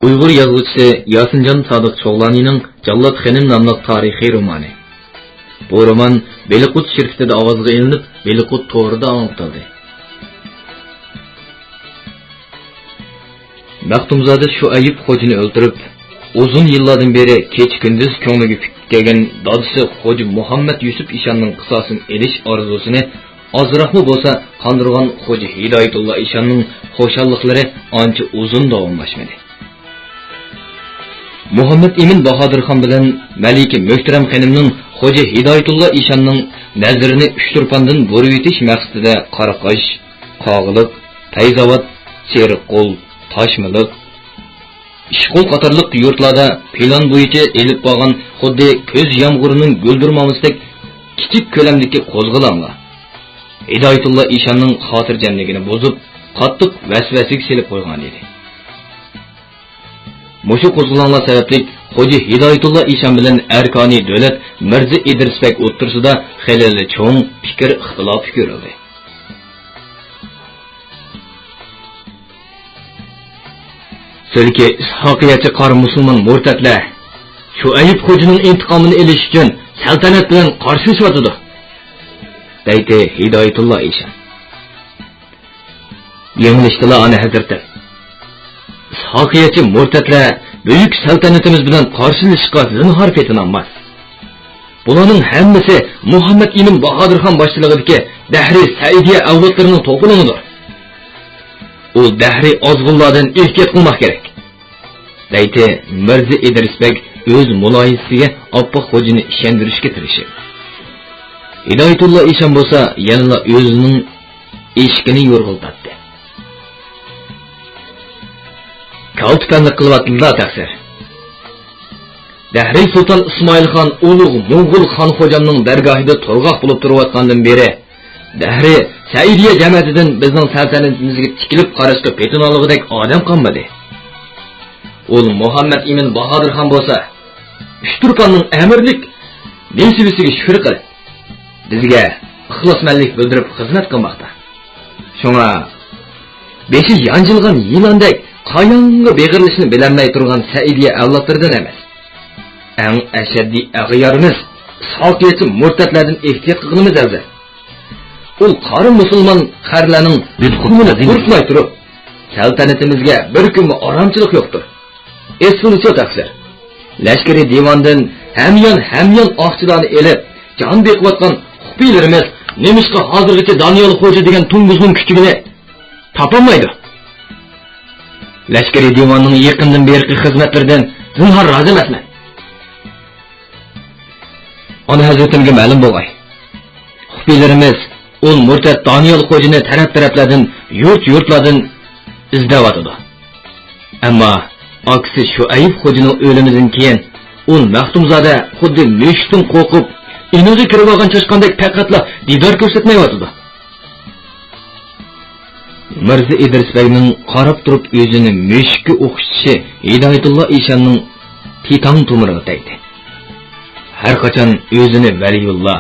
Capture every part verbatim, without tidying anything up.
ئۇيغۇر يازغۇچىسى ياسىنجان سادىق چوغلانىنىڭ جاللات خېنىم ناملىق تارىخىي رومانى. بۇ رومان بېلىققۇت شىركىتىدە ئاۋازغا ئېلىنىپ، بېلىققۇت تورىدا ئاڭلىتىلدى. مەختۇمزادە شۇئەيىپ خوجىنى ئۆلتۈرۈپ، ئۇزۇن يىللاردىن بېرى كېچە-كۈندۈز كۆڭلىگە پۈكۈپ كەلگەن دادىسى خوجا مۇھەممەد يۈسۈپ ئىشاننىڭ قىساسىنى ئېلىش ئارزۇسىنى ئازراقمۇ بولسا قاندۇرغان خوجا ھىدايەتۇللا ئىشاننىڭ خۇشاللىقلىرى ئانچە ئۇزۇن داۋاملاشمىدى. مۇھەممەد ئىمىن باھادىرخان بىلەن مەلىكە مۆھتەرەم خېنىمنىڭ خوجا ھىدايەتۇللا ئىشاننىڭ نەزىرىنى ئۇچتۇرپاندىن بۇرۇۋېتىش مەقسىتىدە قاراقاش، قاغىلىق، پەيزاۋات، سېرىققول، تاشمىلىق، ئىشقۇل قاتارلىق يۇرتلاردا پىلان بويىچە ئېلىپ بارغان خۇددى كۈز يامغۇرىنىڭ گۈلدۈرمامىسىدەك كىچىك كۆلەمدىكى قوزغىلاڭلار ھىدايەتۇللا ئىشاننىڭ خاتىرجەملىكىنى بۇزۇپ، قاتتىق ۋەسۋەسىگە سېلىپ قويغانىدى. مۇشۇ قوزغىلاڭلار سەۋەبلىك خوجا ھىدايەتۇللا ئىشان بىلەن ئەركانى دۆلەت مىرزا ئىدرىس بەگ ئوتتۇرىسىدا خېلىلا چوڭ پىكىر ئىختىلاپى كۆرۈلدى. سىلكى ئىسھاقىيەچى قارا مۇسۇلمان مۇرتەتلەر شۇئەيىپ خوجىنىڭ ئىنتىقامىنى ئېلىش ئۈچۈن سەلتەنەت بىلەن قارشىلىشىۋاتىدۇ، دەيتتى ھىدايەتۇللا ئىشان. يېڭىلىشتىلا ئانا ھەزرىتىم. ئىسھاقىيەچى مۇرتەتلەر بۈيۈك سەلتەنىتىمىز بىلەن قارشىلىشىشقا زىنھار پېتىنالماس. بۇلارنىڭ ھەممىسى مۇھەممەد ئىمىن باھادىرخان باشچىلىقىدىكى دەھرىي سەئىدىيە ئەۋلادلىرىنىڭ توپىلىڭىدۇر. ئۇ دەھرىي ئازغۇنلاردىن ئېھتىيات قىلماق كېرەك، دەيتتى مىرزا ئىدرىس بەگ ئۆز مۇلاھىزىسىگە ئاپپاق خوجىنى ئىشەندۈرۈشكە تىرىشىپ. ھىدايەتۇللا ئىشان بولسا يەنىلا ئۆزىنىڭ ئېشىكىنى يورغىلىتاتتى. كالتىپەنلىك قىلىۋاتىمدا تەقسىر. دەھرىي سۇلتان ئىسمائىل خان ئۇلۇغ موڭغۇل خان خوجامنىڭ دەرگاھىدا تۇرغاق بولۇپ تۇرۇۋاتقاندىن بېرى، دەھرىي سەئىدىيە جەمەتىدىن بىزنىڭ سەلتەنىتىمىزگە تىكىلىپ قاراشقا پېتىنالىغۇدەك ئادەم قالمىدى. ئۇل مۇھەممەد ئىمىن باھادىر خان بولسا، ئۇچتۇرپاننىڭ ئەمىرلىك نېسىۋىسىگە شۈكۈر قىلىپ، بىزگە ئىخلاسمەنلىك بىلدۈرۈپ خىزمەت قىلماقتا. شۇڭا بېشى يانجىلغان يىلاندەك قايانغا بېغىرلىشىنى بىلەلمەي تۇرغان سەئىدىيە ئەۋلادلىرىدىن ئەمەس، ئەڭ ئەشەددىي ئەغيارىمىز ئىسھاقىيەتچى مۇرتەتلەردىن ئېھتىيات قىلغىنىمىز ئەۋزەل. ئۇ قارا مۇسۇلمان خەرلەرنىڭ تۇتقۇنىنى قورقماي تۇرۇپ، سەلتەنىتىمىزگە بىر كۈنمۇ ئارامچىلىق يوقتۇر. ئېسىلىچۇ تەقسىر. لەشكىرىي دىۋاندىن ھەميان-ھەميان ئاقچىلارنى ئېلىپ، جان بېقىۋاتقان خۇپىيلىرىمىز نېمىشقا ھازىرغىچە دانىيال خوجا دېگەن توڭگۇزنىڭ كۈچۈكىنى تاپالمايدۇ؟ لەشكىرىي دىۋاننىڭ يېقىندىن بېرىقى خىزمەتلىرىدىن زىنھار رازى ئەمەسمەن. ئانا ھەزرىتىمگە مەلۇم بولغاي. خۇپىيلىرىمىز ئۇل مۇرتەت دانىيال خوجىنى تەرەپ-تەرەپلەردىن، يۇرت-يۇرتلاردىن ئىزدەۋاتىدۇ. ئەمما ئاكىسى شۇئەيىپ خوجىنىڭ ئۆلۈمىدىن كېيىن ئۇل مەختۇمزادە خۇددى مۈشۈكتىن قورقۇپ، ئىنىغا كىرىۋالغان چاشقاندەك پەقەتلا دىدار كۆرسەتمەيۋاتىدۇ. مىرزا ئىدرىس بەگنىڭ قاراپ تۇرۇپ ئۆزىنى مۈشۈككە ئوخشىتىشى ھىدايەتۇللا ئىشاننىڭ تىتاڭ تومۇرىغا تەگدى. ھەر قاچان ئۆزىنى ۋەلىيۇللا،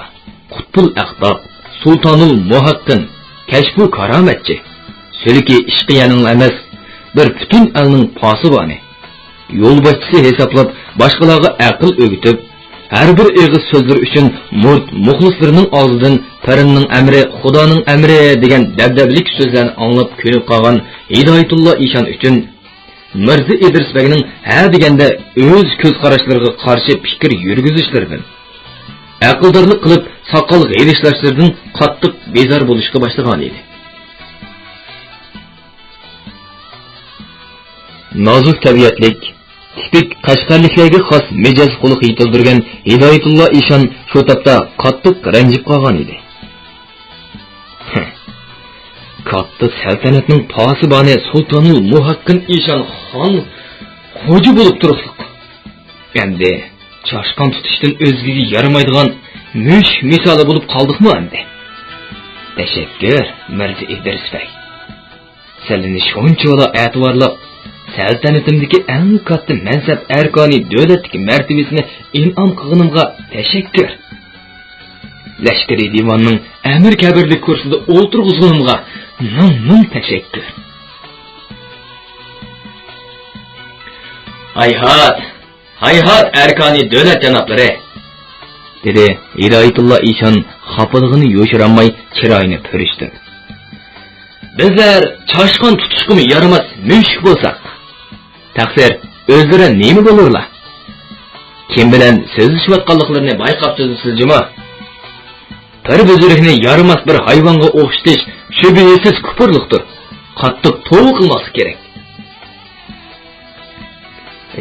قۇتبۇل ئەخلاق، سۇلتانۇل مۇھەققىن، كەشپۇ كارامەتچى، سۈلۈكى ئىشقىيەنىڭ ئەمەس، بىر پۈتۈن ئەلنىڭ پاسىبانى، يولباشچىسى ھېسابلاپ باشقىلارغا ئەقىل ئۆگىتىپ، ھەر بىر ئېغىز سۆزلىرى ئۈچۈن مۇرىت مۇخلىسلىرىنىڭ ئاغزىدىن «پىرىمنىڭ ئەمرى، خۇدانىڭ ئەمرى» دېگەن دەبدەبىلىك سۆزلەرنى ئاڭلاپ كۆنۈپ قالغان ھىدايەتۇللا ئىشان ئۈچۈن مىرزا ئىدرىس بەگنىڭ ھە دېگەندە ئۆز كۆز قاراشلىرىغا قارشى پىكىر يۈرگۈزۈشلىرىدىن، ئەقىلدارلىق قىلىپ ساقال غىرىشلاشلىرىدىن قاتتىق بىزار بولۇشقا باشلىغانىدى. نازۇك تەبىئەتلىك، تىپىك قەشقەرلىكلەرگە خاس مىجەز خۇلق يېتىلدۈرگەن ھىدايەتۇللا ئىشان شۇ تاپتا قاتتىق رەنجىپ قالغان ئىدى. كاتتا سەلتەنەتنىڭ پاسىبانى سۇلتانۇل مۇھەققىن ئىشان خان خوجا بولۇپ تۇرۇقلۇق. ئەمدى چاشقان تۇتۇشتىن ئۆزگىگە يارىمايدىغان مۈشۈك مىسالى بولۇپ قالدۇقمۇ ئەمدى؟ تەشەككۈر، مىرزا ئىدرىس بەگ. سەللىنى شۇنچىۋالا ئەتىۋارلىق، سەلتەنىتىمدىكى ئەڭ كاتتا مەنسەپ ئەركانى دۆلەتتىكى مەرتىۋىسىنى ئىنئام قىلغىنىمغا تەشەككۈر. لەشكىرىي دىۋاننىڭ ئەمىر كەبىرلىك كۇرسىدا ئولتۇرغۇزغىنىمغا مىڭ مىڭ تەشەككۈر. ھايھات، ھايھات، ئەركانىي دۆلەت جانابلىرى! دېدى ھىدايەتۇللا ئىشان خاپىلىقىنى يوشۇرالماي چىرايىنى پۈرۈشتۈرۈپ. بىزلەر چاشقان تۇتۇشقىمۇ يارىماس مۈشۈك بولساق، تەقسىر ئۆزلىرى نېمە بولۇرلا؟ كىم بىلەن سۆزلىشىۋاتقانلىقلىرىنى بايقاپسىز جۇمۇ؟ پىر بۈزرۈكنى يارىماس بىر ھايۋانغا ئوخشىتىش شۈبھىسىز كۇپۇرلۇقتۇر. قاتتىق توۋا قىلماسلىق كېرەك.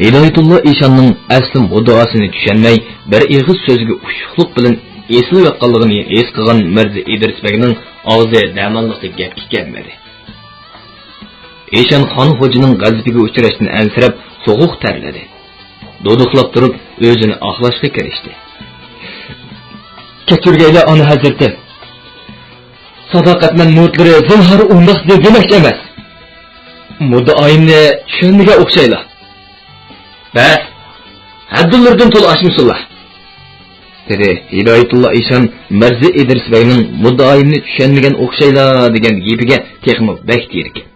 ھىدايەتۇللا ئىشاننىڭ ئەسلى مۇددىئاسىنى چۈشەنمەي، بىر ئېغىز سۆزگە ئۇششۇقلۇق بىلەن ئېسىلىۋاتقانلىقىنى ھېس قىلغان مىرزا ئىدرىس بەگنىڭ ئاغزى دەماللىققا گەپكە كەلمىدى. ئىشان خان خوجىنىڭ غەزىپىگە ئۇچراشتىن ئەنسىرەپ، سوغۇق تەرلىدى. دۇدۇقلاپ تۇرۇپ، ئۆزىنى ئاقلاشقا كىرىشتى. كەچۈرگەيلى، ئانا ھەزرىتىم. ساداقەتمەن مۇرىتلىرى زىنھار ئۇنداق دېمەكچى ئەمەس. مۇددىئايىمنى چۈشەنمىگەن ئوخشايلا. بەس، ھەددىلىرىدىن تولا ئاشمىسۇنلا، دېدى ھىدايەتۇللا ئىشان مىرزا ئىدرىس بەگنىڭ مۇددىئايىمنى چۈشەنمىگەن ئوخشايلا دېگەن گېپىگە تېخىمۇ بەك تېرىكىپ.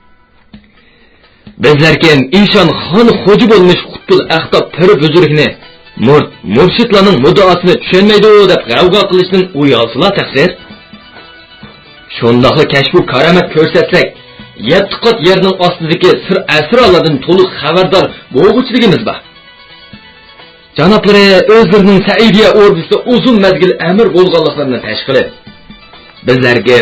بىزلەركىن ئىشان خان خوجا بولمىش قۇتبۇل ئەقتاب پىر بۈزرۈكنى مۇرىت مۇرشىدلارنىڭ مۇددىئاسىنى چۈشەنمەيدۇ دەپ غەۋغا قىلىشتىن ئۇيالسىلا تەقسىر. شۇنداقلا كەشپۇ كارامەت كۆرسەتسەك، يەتتە قات يەرنىڭ ئاستىدىكى سىر ئەسرارلاردىن تولۇق خەۋەردار بولغۇچىلىكىمىز بار. جانابلىرى ئۆزلىرىنىڭ سەئىدىيە ئوردىسىدا ئۇزۇن مەزگىل ئەمىر بولغانلىقلىرىنى پەش قىلىپ، بىزلەرگە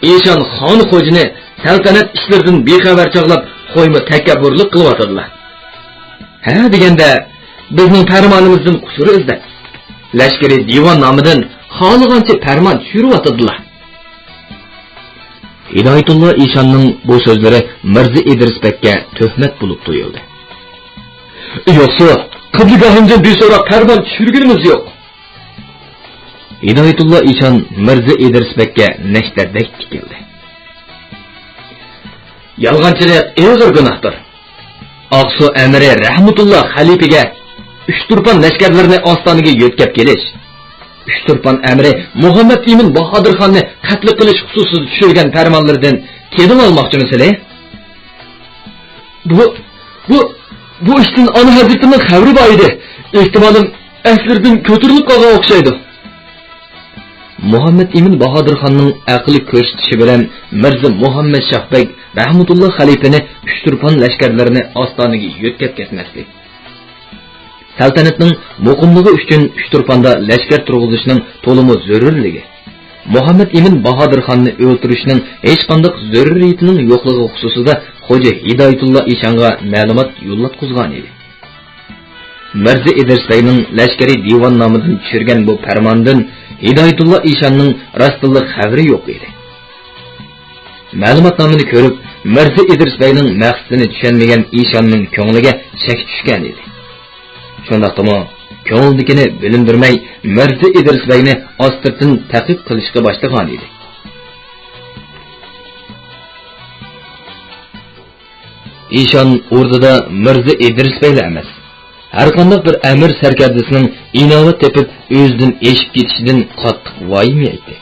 ئىشان خان خوجىنى سەلتەنەت ئىشلىرىدىن بىخەۋەر چاغلاپ، خويمۇ تەكەببۇرلۇق قىلىۋاتىدىلا. ھە دېگەندە، بىزنىڭ پەرمانىمىزدىن قۇسۇر ئىزدەپ، لەشكىرىي دىۋان نامىدىن خالىغانچە پەرمان چۈشۈرۈۋاتىدىلا. ھىدايەتۇللا ئىشاننىڭ بۇ سۆزلىرى مىرزا ئىدرىس بەگكە تۆھمەت بولۇپ تۇيۇلدى. يوقسۇ، قىبلىگاھىمدىن بىسوراق پەرمان چۈشۈرگىنىمىز يوق. ھىدايەتۇللا ئىشان مىرزا ئىدرىس بەگكە نەشتەردەك تىكىلدى. يالغانچىلىق ئېغىر گۇناھتۇر. ئاقسۇ ئەمىرى رەھمىتۇللا خەلىپىگە ئۈچتۇرپان لەشكەرلىرىنى ئاستانىگە يۆتكەپ كېلىش، ئۈچتۇرپان ئەمىرى مۇھەممەد ئىمىن باھادىرخاننى قەتل قىلىش خۇسۇسىدا چۈشۈرگەن پەرمانلىرىدىن كېلىۋالماقچىمۇ سىلى؟ بۇ، بۇ، بۇ ئىشتىن ئانا ھەزرىتىمنىڭ خەۋىرى بار ئىدى. ئېھتىمالىم ئەسلىدىن كۆتۈرۈلۈپ قالغان ئوخشايدۇ. مۇھەممەد ئىمىن باھادىرخاننىڭ ئەقىل كۆرسىتىشى بىلەن مىرزا مۇھەممەد شاھ بەگ رەھمىتۇللا خەلىپىنى ئۈچتۇرپان لەشكەرلىرىنى ئاستانىگە يۆتكەپ كەتمەسلىك، سەلتەنەتنىڭ مۇقىملىقى ئۈچۈن ئۈچتۇرپاندا لەشكەر تۇرغۇزۇشنىڭ تولىمۇ زۆرۈرلۈكى، مۇھەممەد ئىمىن باھادىرخاننى ئۆلتۈرۈشنىڭ ھېچقانداق زۆرۈرىيىتىنىڭ يوقلۇقى خۇسۇسىدا خوجا ھىدايەتۇللا ئىشانغا مەلۇمات يوللاتقۇزغان ئىدى. مىرزا ئىدرىس بەگنىڭ لەشكىرىي دىۋان نامىدىن چۈشۈرگەن بۇ پەرماندىن ھىدايەتۇللا ئىشاننىڭ راستتىنلا خەۋىرى يوق ئىدى. مەلۇماتنامىنى كۆرۈپ، مىرزا ئىدرىس بەگنىڭ مەقسىتىنى چۈشەنمىگەن ئىشاننىڭ كۆڭلىگە شەك چۈشكەن ئىدى. شۇنداقتىمۇ، كۆڭلىدىكىنى بىلىندۈرمەي، مىرزا ئىدرىس بەگنى ئاستىرتىن تەقىب قىلىشقا باشلىغان ئىدى. ئىشان ئوردىدا مىرزا ئىدرىس بەگلا ئەمەس، ھەرقانداق بىر ئەمىر سەركەردىسىنىڭ ئىناۋەت تېپىپ، ئۆزىدىن ئېشىپ كېتىشىدىن قاتتىق ۋايىم يەيتتى.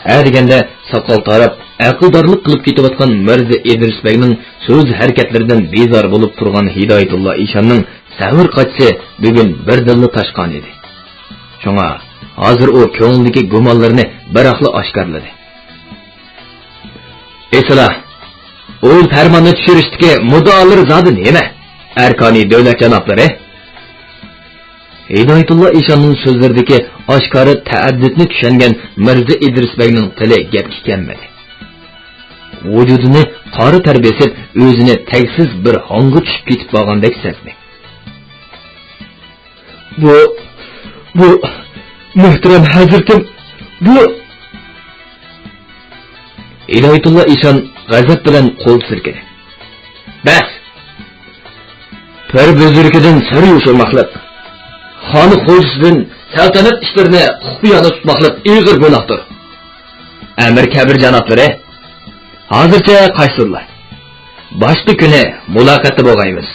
ھە دېگەندە، ساقال تاراپ، ئەقىلدارلىق قىلىپ كېتىۋاتقان مىرزا ئىدرىس بەگنىڭ سۆز ھەرىكەتلىرىدىن بىزار بولۇپ تۇرغان ھىدايەتۇللا ئىشاننىڭ سەۋر قاچىسى بۈگۈن بىردىنلا تاشقان ئىدى. شۇڭا، ھازىر ئۇ كۆڭلىدىكى گۇمانلىرىنى بىراقلا ئاشكارىلىدى. ئېسىلا، ئۇ پەرماننى چۈشۈرۈشتىكى مۇددىئالىرى زادى نېمە، ئەركانىي دۆلەت جانابلىرى؟ ھىدايەتۇللا ئىشاننىڭ سۆزلىرىدىكى ئاشكارا تەئەددۇتنى چۈشەنگەن مىرزا ئىدرىس بەگنىڭ تىلى گەپكە كەلمىدى. ۋۇجۇدىنى قارا تەر بېسىپ، ئۆزىنى تەگسىز بىر ھاڭغا چۈشۈپ كېتىپ بارغاندەك سەزدى. بۇ، بۇ، مۆھتەرەم ھەزرىتىم، بۇ. ھىدايەتۇللا ئىشان غەزەپ بىلەن قول سىلكىدى. بەس! پىر بۈزرۈكىدىن سىر يوشۇرماقلىق، خان خوجىسىدىن سەلتەنەت ئىشلىرىنى خۇپىيانە تۇتماقلىق ئېغىر گۇناھتۇر. ئەمىر كەبىر جانابلىرى، ھازىرچە قايتسۇنلا. باشقا كۈنى مۇلاقاتتا بولغايمىز.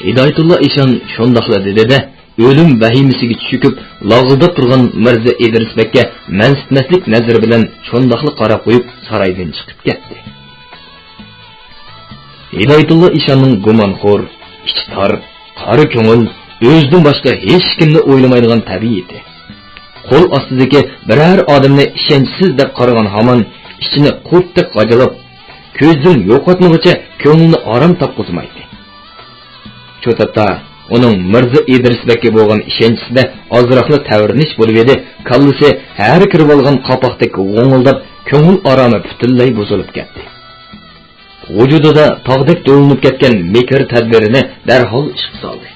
ھىدايەتۇللا ئىشان شۇنداقلا دېدى-دە، ئۆلۈم ۋەھىمىسىگە چۆكۈپ، لاغىلداپ تۇرغان مىرزا ئىدرىس بەگكە مەنسىتمەسلىك نەزىرى بىلەن شۇنداقلا قاراپ قويۇپ، سارايدىن چىقىپ كەتتى. ھىدايەتۇللا ئىشاننىڭ گۇمانخور، ئىچى تار، قارا كۆڭۈل، ئۆزىدىن باشقا ھېچكىمنى ئويلىمايدىغان تەبىئىتى، قول ئاستىدىكى بىرەر ئادەمنى ئىشەنچسىز دەپ قارىغان ھامان ئىچىنى قۇرتتەك غاجىلاپ، كۆزدىن يوقاتمىغۇچە كۆڭلىنى ئارام تاپقۇزمايتتى. شۇ تاپتا ئۇنىڭ مىرزا ئىدرىس بەگكە بولغان ئىشەنچىسىدە ئازراقلا تەۋرىنىش بولۇۋىدى، كاللىسى ھەر كىرىۋالغان قاپاقتەك غوڭۇلداپ، كۆڭۈل ئارامى پۈتۈنلەي بۇزۇلۇپ كەتتى. ۋۇجۇدىدا تاغدەك دۆۋىلىنىپ كەتكەن مىكىر تەدبىرىنى دەرھال ئىشقا سالدى.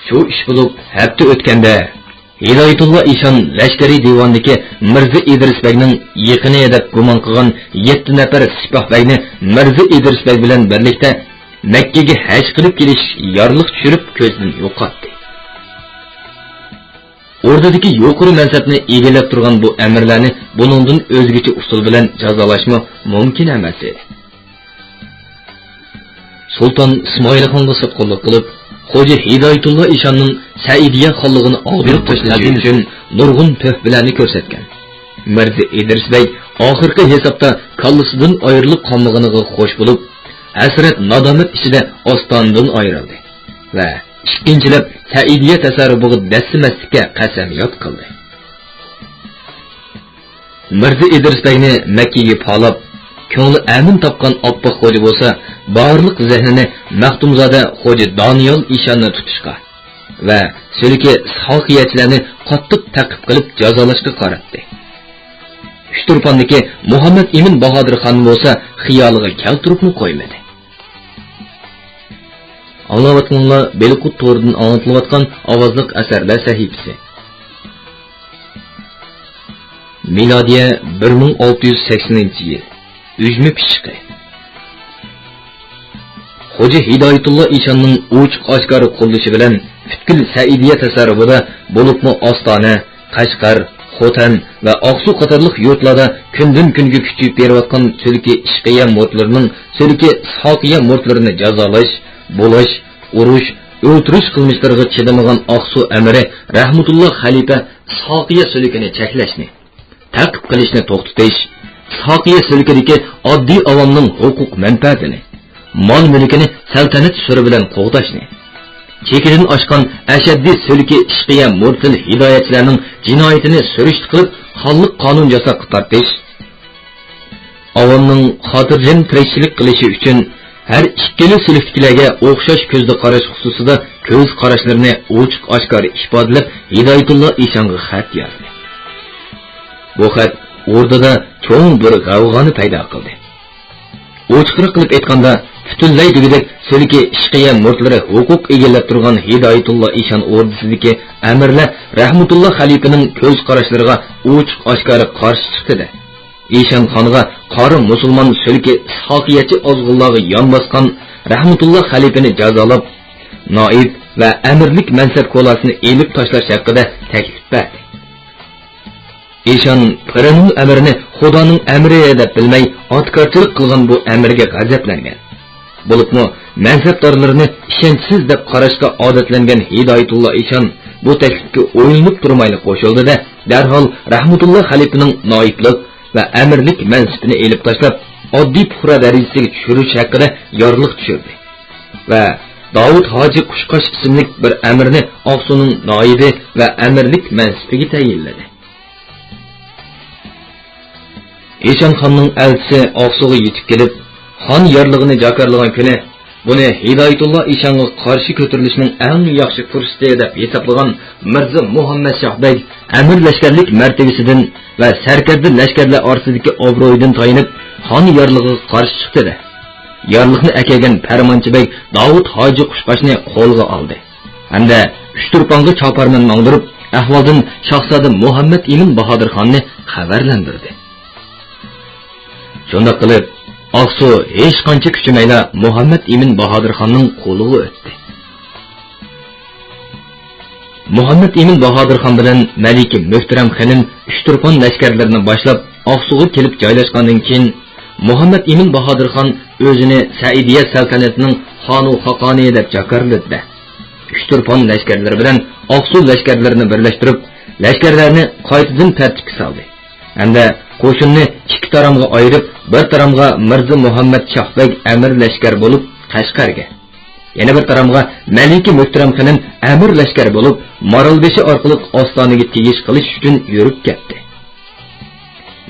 شۇ ئىش بولۇپ ھەپتە ئۆتكەندە، ھىدايەتۇللا ئىشان لەشكىرىي دىۋاندىكى مىرزا ئىدرىس بەگنىڭ يېقىنى دەپ گۇمان قىلغان يەتتە نەپەر سىپاھ بەگنى مىرزا ئىدرىس بەگ بىلەن بىرلىكتە مەككىگە ھەج قىلىپ كېلىش يارلىق چۈشۈرۈپ كۆزدىن يوقاتتى. ئوردىدىكى يۇقىرى مەنسەپنى ئىگىلەپ تۇرغان بۇ ئەمىرلەرنى بۇنىڭدىن ئۆزگىچە ئۇسۇل بىلەن جازالاشمۇ مۇمكىن ئەمەس ئىدى. سۇلتان ئىسمائىلخانغا سوتقۇنلۇق قىلىپ، خوجا ھىدايەتۇللا ئىشاننىڭ سەئىدىيە خانلىقىنى ئاغدۇرۇپ تاشلىشى ئۈچۈن نۇرغۇن تۆھپىلەرنى كۆرسەتكەن. مىرزا ئىدرىس بەگ ئاخىرقى ھېسابتا كاللىسىدىن ئايرىلىپ قالمىغىنىغا خوش بولۇپ، ھەسرەت-نادامەت ئىچىدە ئاستانىدىن ئايرىلدى ۋە ئىككىنچىلەپ سەئىدىيە تەسەررۇپىغا دەسسىمەسلىككە قەسەمياد قىلدى. مىرزا ئىدرىس بەگنى مەككىگە پالاپ، كۆڭلى ئەمىن تاپقان ئاپپاق خوجا بولسا بارلىق زېھنىنى مەختۇمزادە خوجا دانىيال ئىشاننى تۇتۇشقا ۋە سۈلكى ئىسھاقىيەچىلەرنى قاتتىق تەقىب قىلىپ جازالاشقا قاراتتى. ئۇچتۇرپاندىكى مۇھەممەد ئىمىن باھادىر خاننى بولسا خىيالىغا كەلتۈرۈپمۇ قويمىدى. ئاڭلاۋاتقىنىڭلار بېلىققۇت تورىدىن ئاڭلىتىلىۋاتقان ئاۋازلىق ئەسەرلەر سەھىپىسى. مىلادىيە بىر مىڭ ئالتە يۈز سەكسىنىنچى يىل. ئۈجمە پىششىقى. خوجا ھىدايەتۇللا ئىشاننىڭ ئوچۇق-ئاشكارا قوللىشى بىلەن پۈتكۈل سەئىدىيە تەسەررۇپىدا، بولۇپمۇ ئاستانە، قەشقەر، خوتەن ۋە ئاقسۇ قاتارلىق يۇرتلاردا كۈندىن-كۈنگە كۈچىيىپ بېرىۋاتقان سۈلكى ئىشقىيە مۇرىتلىرىنىڭ سۈلكى ئىسھاقىيە مۇرىتلىرىنى جازالاش، بۇلاش، ئۇرۇش، ئۆلتۈرۈش قىلمىشلىرىغا چىدىمىغان ئاقسۇ ئەمىرى رەھمىتۇللا خەلىپە ئىسھاقىيە سۈلكىنى چەكلەشنى، تەقىب قىلىشنى توختىتىش، ئىسھاقىيە سۈلكىدىكى ئاددىي ئاۋامنىڭ ھوقۇق مەنپەئەتىنى، مال-مۈلكىنى سەلتەنەت سۈرى بىلەن قوغداشنى، چېكىدىن ئاشقان ئەشەددىي سۈلكى ئىشقىيە مۇرتىل ھىدايەتچىلەرنىڭ جىنايىتىنى سۈرۈشتە قىلىپ، خانلىق قانۇن ياساققا تارتىش، ئاۋامنىڭ خاتىرجەم تىرىكچىلىك قىلىشى ئۈچۈن ھەر ئىككىلا سۈلۈكتىكىلەرگە ئوخشاش كۆزدە قاراش خۇسۇسىدا كۆز قاراشلىرىنى ئوچۇق-ئاشكارا ئىپادىلەپ، ھىدايەتۇللا ئىشانغا خەت يازدى. بۇ خەت ئوردىدا چوڭ بىر غەۋغانى پەيدا قىلدى. ئوچۇقراق قىلىپ ئېيتقاندا، پۈتۈنلەي دېگۈدەك سۈلكى ئىشقىيە مۇرىتلىرى ھوقۇق ئىگىلەپ تۇرغان ھىدايەتۇللا ئىشان ئوردىسىدىكى ئەمىرلەر رەھمىتۇللا خەلىپىنىڭ كۆز قاراشلىرىغا ئوچۇق-ئاشكارا قارشى چىقتى-دە، ئىشان خانغا قارا مۇسۇلمان سۈلكى ئىسھاقىيەتچى ئازغۇنلارغا يان باسقان رەھمىتۇللا خەلىپىنى جازالاپ، نائىب ۋە ئەمىرلىك مەنسەپ كولاسىنى ئېلىپ تاشلاش ھەققىدە تەكلىپ بەردى. ئىشان پىرىنىڭ ئەمرىنى خۇدانىڭ ئەمرى دەپ بىلمەي، ئاتىكارچىلىق قىلغان بۇ ئەمرگە غەزەپلەنگەن. بولۇپمۇ مەنسەپدارلىرىنى ئىشەنچسىز دەپ قاراشقا ئادەتلەنگەن ھىدايەتۇللا ئىشان بۇ تەكلىپكە ئويلىنىپ تۇرمايلا قوشۇلدى-دە، دەرھال رەھمىتۇللا خەلىپىنىڭ نائىبلىق ۋە ئەمىرلىك مەنسىپىنى ئېلىپ تاشلاپ، ئاددىي پۇقرا دەرىجىسىگە چۈشۈرۈش ھەققىدە يارلىق چۈشۈردى ۋە داۋۇت ھاجى قۇشقاچ ئىسىملىك بىر ئەمىرنى ئاقسۇنىڭ نائىبى ۋە ئەمىرلىك مەنسىپىگە تەيىنلىدى. ئىشان خاننىڭ ئەلچىسى ئاقسۇغا يېتىپ كېلىپ، خان يارلىقىنى جاكارلىغان كۈنى، بۇنى ھىدايەتۇللا ئىشانغا قارشى كۆتۈرۈلۈشنىڭ ئەڭ ياخشى پۇرسىتى دەپ ھېسابلىغان مىرزا مۇھەممەد شاھ بەگ ئەمىر لەشكەرلىك مەرتىۋىسىدىن ۋە سەركەردە لەشكەرلەر ئارىسىدىكى ئابرۇيىدىن تايىنىپ، خان يارلىقىغا قارشى چىقتى-دە، يارلىقنى ئەكەلگەن پەرمانچى بەگ داۋۇت ھاجى قۇشقاچنى قولىغا ئالدى ھەمدە ئۇچتۇرپانغا چاپارمەن ماڭدۇرۇپ، ئەھۋالدىن شاھزادە مۇھەممەد ئىمىن باھادىر خاننى خەۋەرلەندۈردى. شۇنداق قىلىپ، ئاقسۇ ھېچقانچە كۈچىمەيلا مۇھەممەد ئىمىن باھادىر خاننىڭ قولىغا ئۆتتى. مۇھەممەد ئىمىن باھادىر خان بىلەن مەلىكە مۆھتەرەم خېنىم ئۇچتۇرپان لەشكەرلىرىنى باشلاپ، ئاقسۇغا كېلىپ جايلاشقاندىن كېيىن، مۇھەممەد ئىمىن باھادىر خان ئۆزىنى سەئىدىيە سەلتەنىتىنىڭ خانۇ خاقانى دەپ جاكارلىدى-دە، ئۇچتۇرپان لەشكەرلىرى بىلەن ئاقسۇ لەشكەرلىرىنى بىرلەشتۈرۈپ، لەشكەرلەرنى قايتىدىن تەرتىپكە سالدى. ھەمدە قوشۇننى ئىككى تارامغا ئايرىپ، بىر تارامغا مىرزا مۇھەممەد شاھ بەگ ئەمىر لەشكەر بولۇپ قەشقەرگە، يەنە بىر تارامغا مەلىكە مۆھتەرەم خېنىم ئەمىر لەشكەر بولۇپ مارالبېشى ئارقىلىق ئاستانىگە تېگىش قىلىش ئۈچۈن يۈرۈپ كەتتى.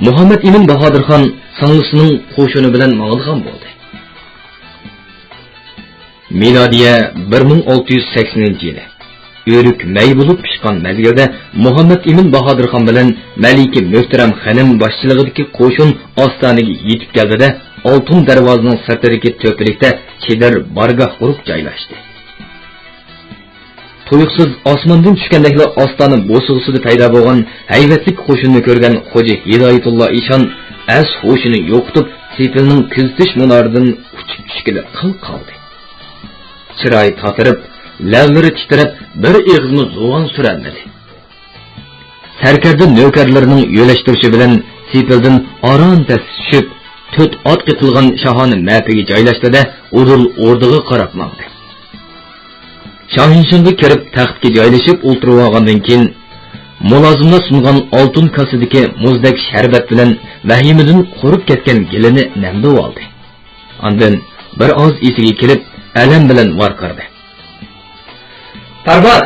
مۇھەممەد ئىمىن باھادىرخان سىڭلىسىنىڭ قوشۇنى بىلەن ماڭىدىغان بولدى. مىلادىيە بىر مىڭ ئالتە يۈز سەكسىنىنچى يىلى ئۆرۈك مەي بولۇپ پىشقان مەزگىلدە مۇھەممەد ئىمىن باھادىرخان بىلەن مەلىكە مۆھتەرەم خېنىم باشچىلىقىدىكى قوشۇن ئاستانىگە يېتىپ كەلدى-دە، ئالتۇن دەرۋازىنىڭ سىرتىدىكى تۆپىلىكتە چېدىر بارگاھ قۇرۇپ جايلاشتى. تۇيۇقسىز ئاسماندىن چۈشكەندەكلا ئاستانە بوسۇغىسىدا پەيدا بولغان ھەيۋەتلىك قوشۇننى كۆرگەن خوجا ھىدايەتۇللا ئىشان ئەس-ھوشىنى يوقىتىپ، سېپىلنىڭ كۆزىتىش مۇنارىدىن ئۇچۇپ چۈشكىلى قىل قالدى. چىرايى تاتىرىپ، لەۋلىرى تىترەپ، بىر ئېغىزمۇ زۇۋان سۈرەلمىدى. سەركەردە نۆكەرلىرىنىڭ يۆلەشتۈرۈشى بىلەن سېپىلدىن ئاران پەسكە چۈشۈپ، تۆت ئات قېتىلغان شاھانە مەپىگە جايلاشتى-دە، ئۇدۇل ئوردىغا قاراپ ماڭدى. شاھىنشىڭغا كىرىپ، تەختكە جايلىشىپ ئولتۇرۇۋالغاندىن كېيىن، مۇلازىملار سۇنغان ئالتۇن كاسىدىكى مۇزدەك شەربەت بىلەن ۋەھىمىدىن قۇرۇپ كەتكەن گېلىنى نەمدىۋالدى. ئاندىن بىر ئاز ئېسىگە كېلىپ، ئەلەم بىلەن ۋارقىرىدى. پەرمان!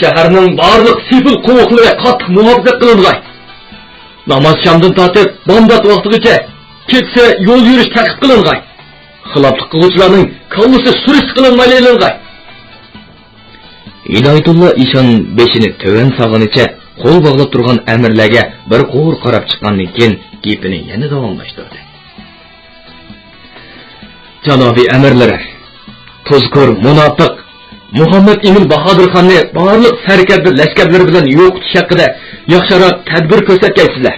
شەھەرنىڭ بارلىق سېپىل قوۋۇقلىرى قاتتىق مۇھاپىزەت قىلىنغاي! ناماز شامدىن تارتىپ بامدات ۋاقتىغىچە، كېچىسى يول يۈرۈش تەقىپ قىلىنغاي! خىلاپلىق قىلغۇچىلارنىڭ كاللىسى سۈرۈشتە قىلىنمايلا ئېلىنغاي! ھىدايەتۇللا ئىشان بېشىنى تۆۋەن سالغىنىچە قول باغلاپ تۇرغان ئەمىرلەرگە بىر قۇر قاراپ چىققاندىن كېيىن، گېپىنى يەنە داۋاملاشتۇردى. جانابىي ئەمىرلىرى، تۇزكور مۇناپىق مۇھەممەد ئىمىن باھادىرخاننى بارلىق سەركەردە لەشكەرلىرى بىلەن يوقىتىش ھەققىدە ياخشىراق تەدبىر كۆرسەتكەيسىلەر.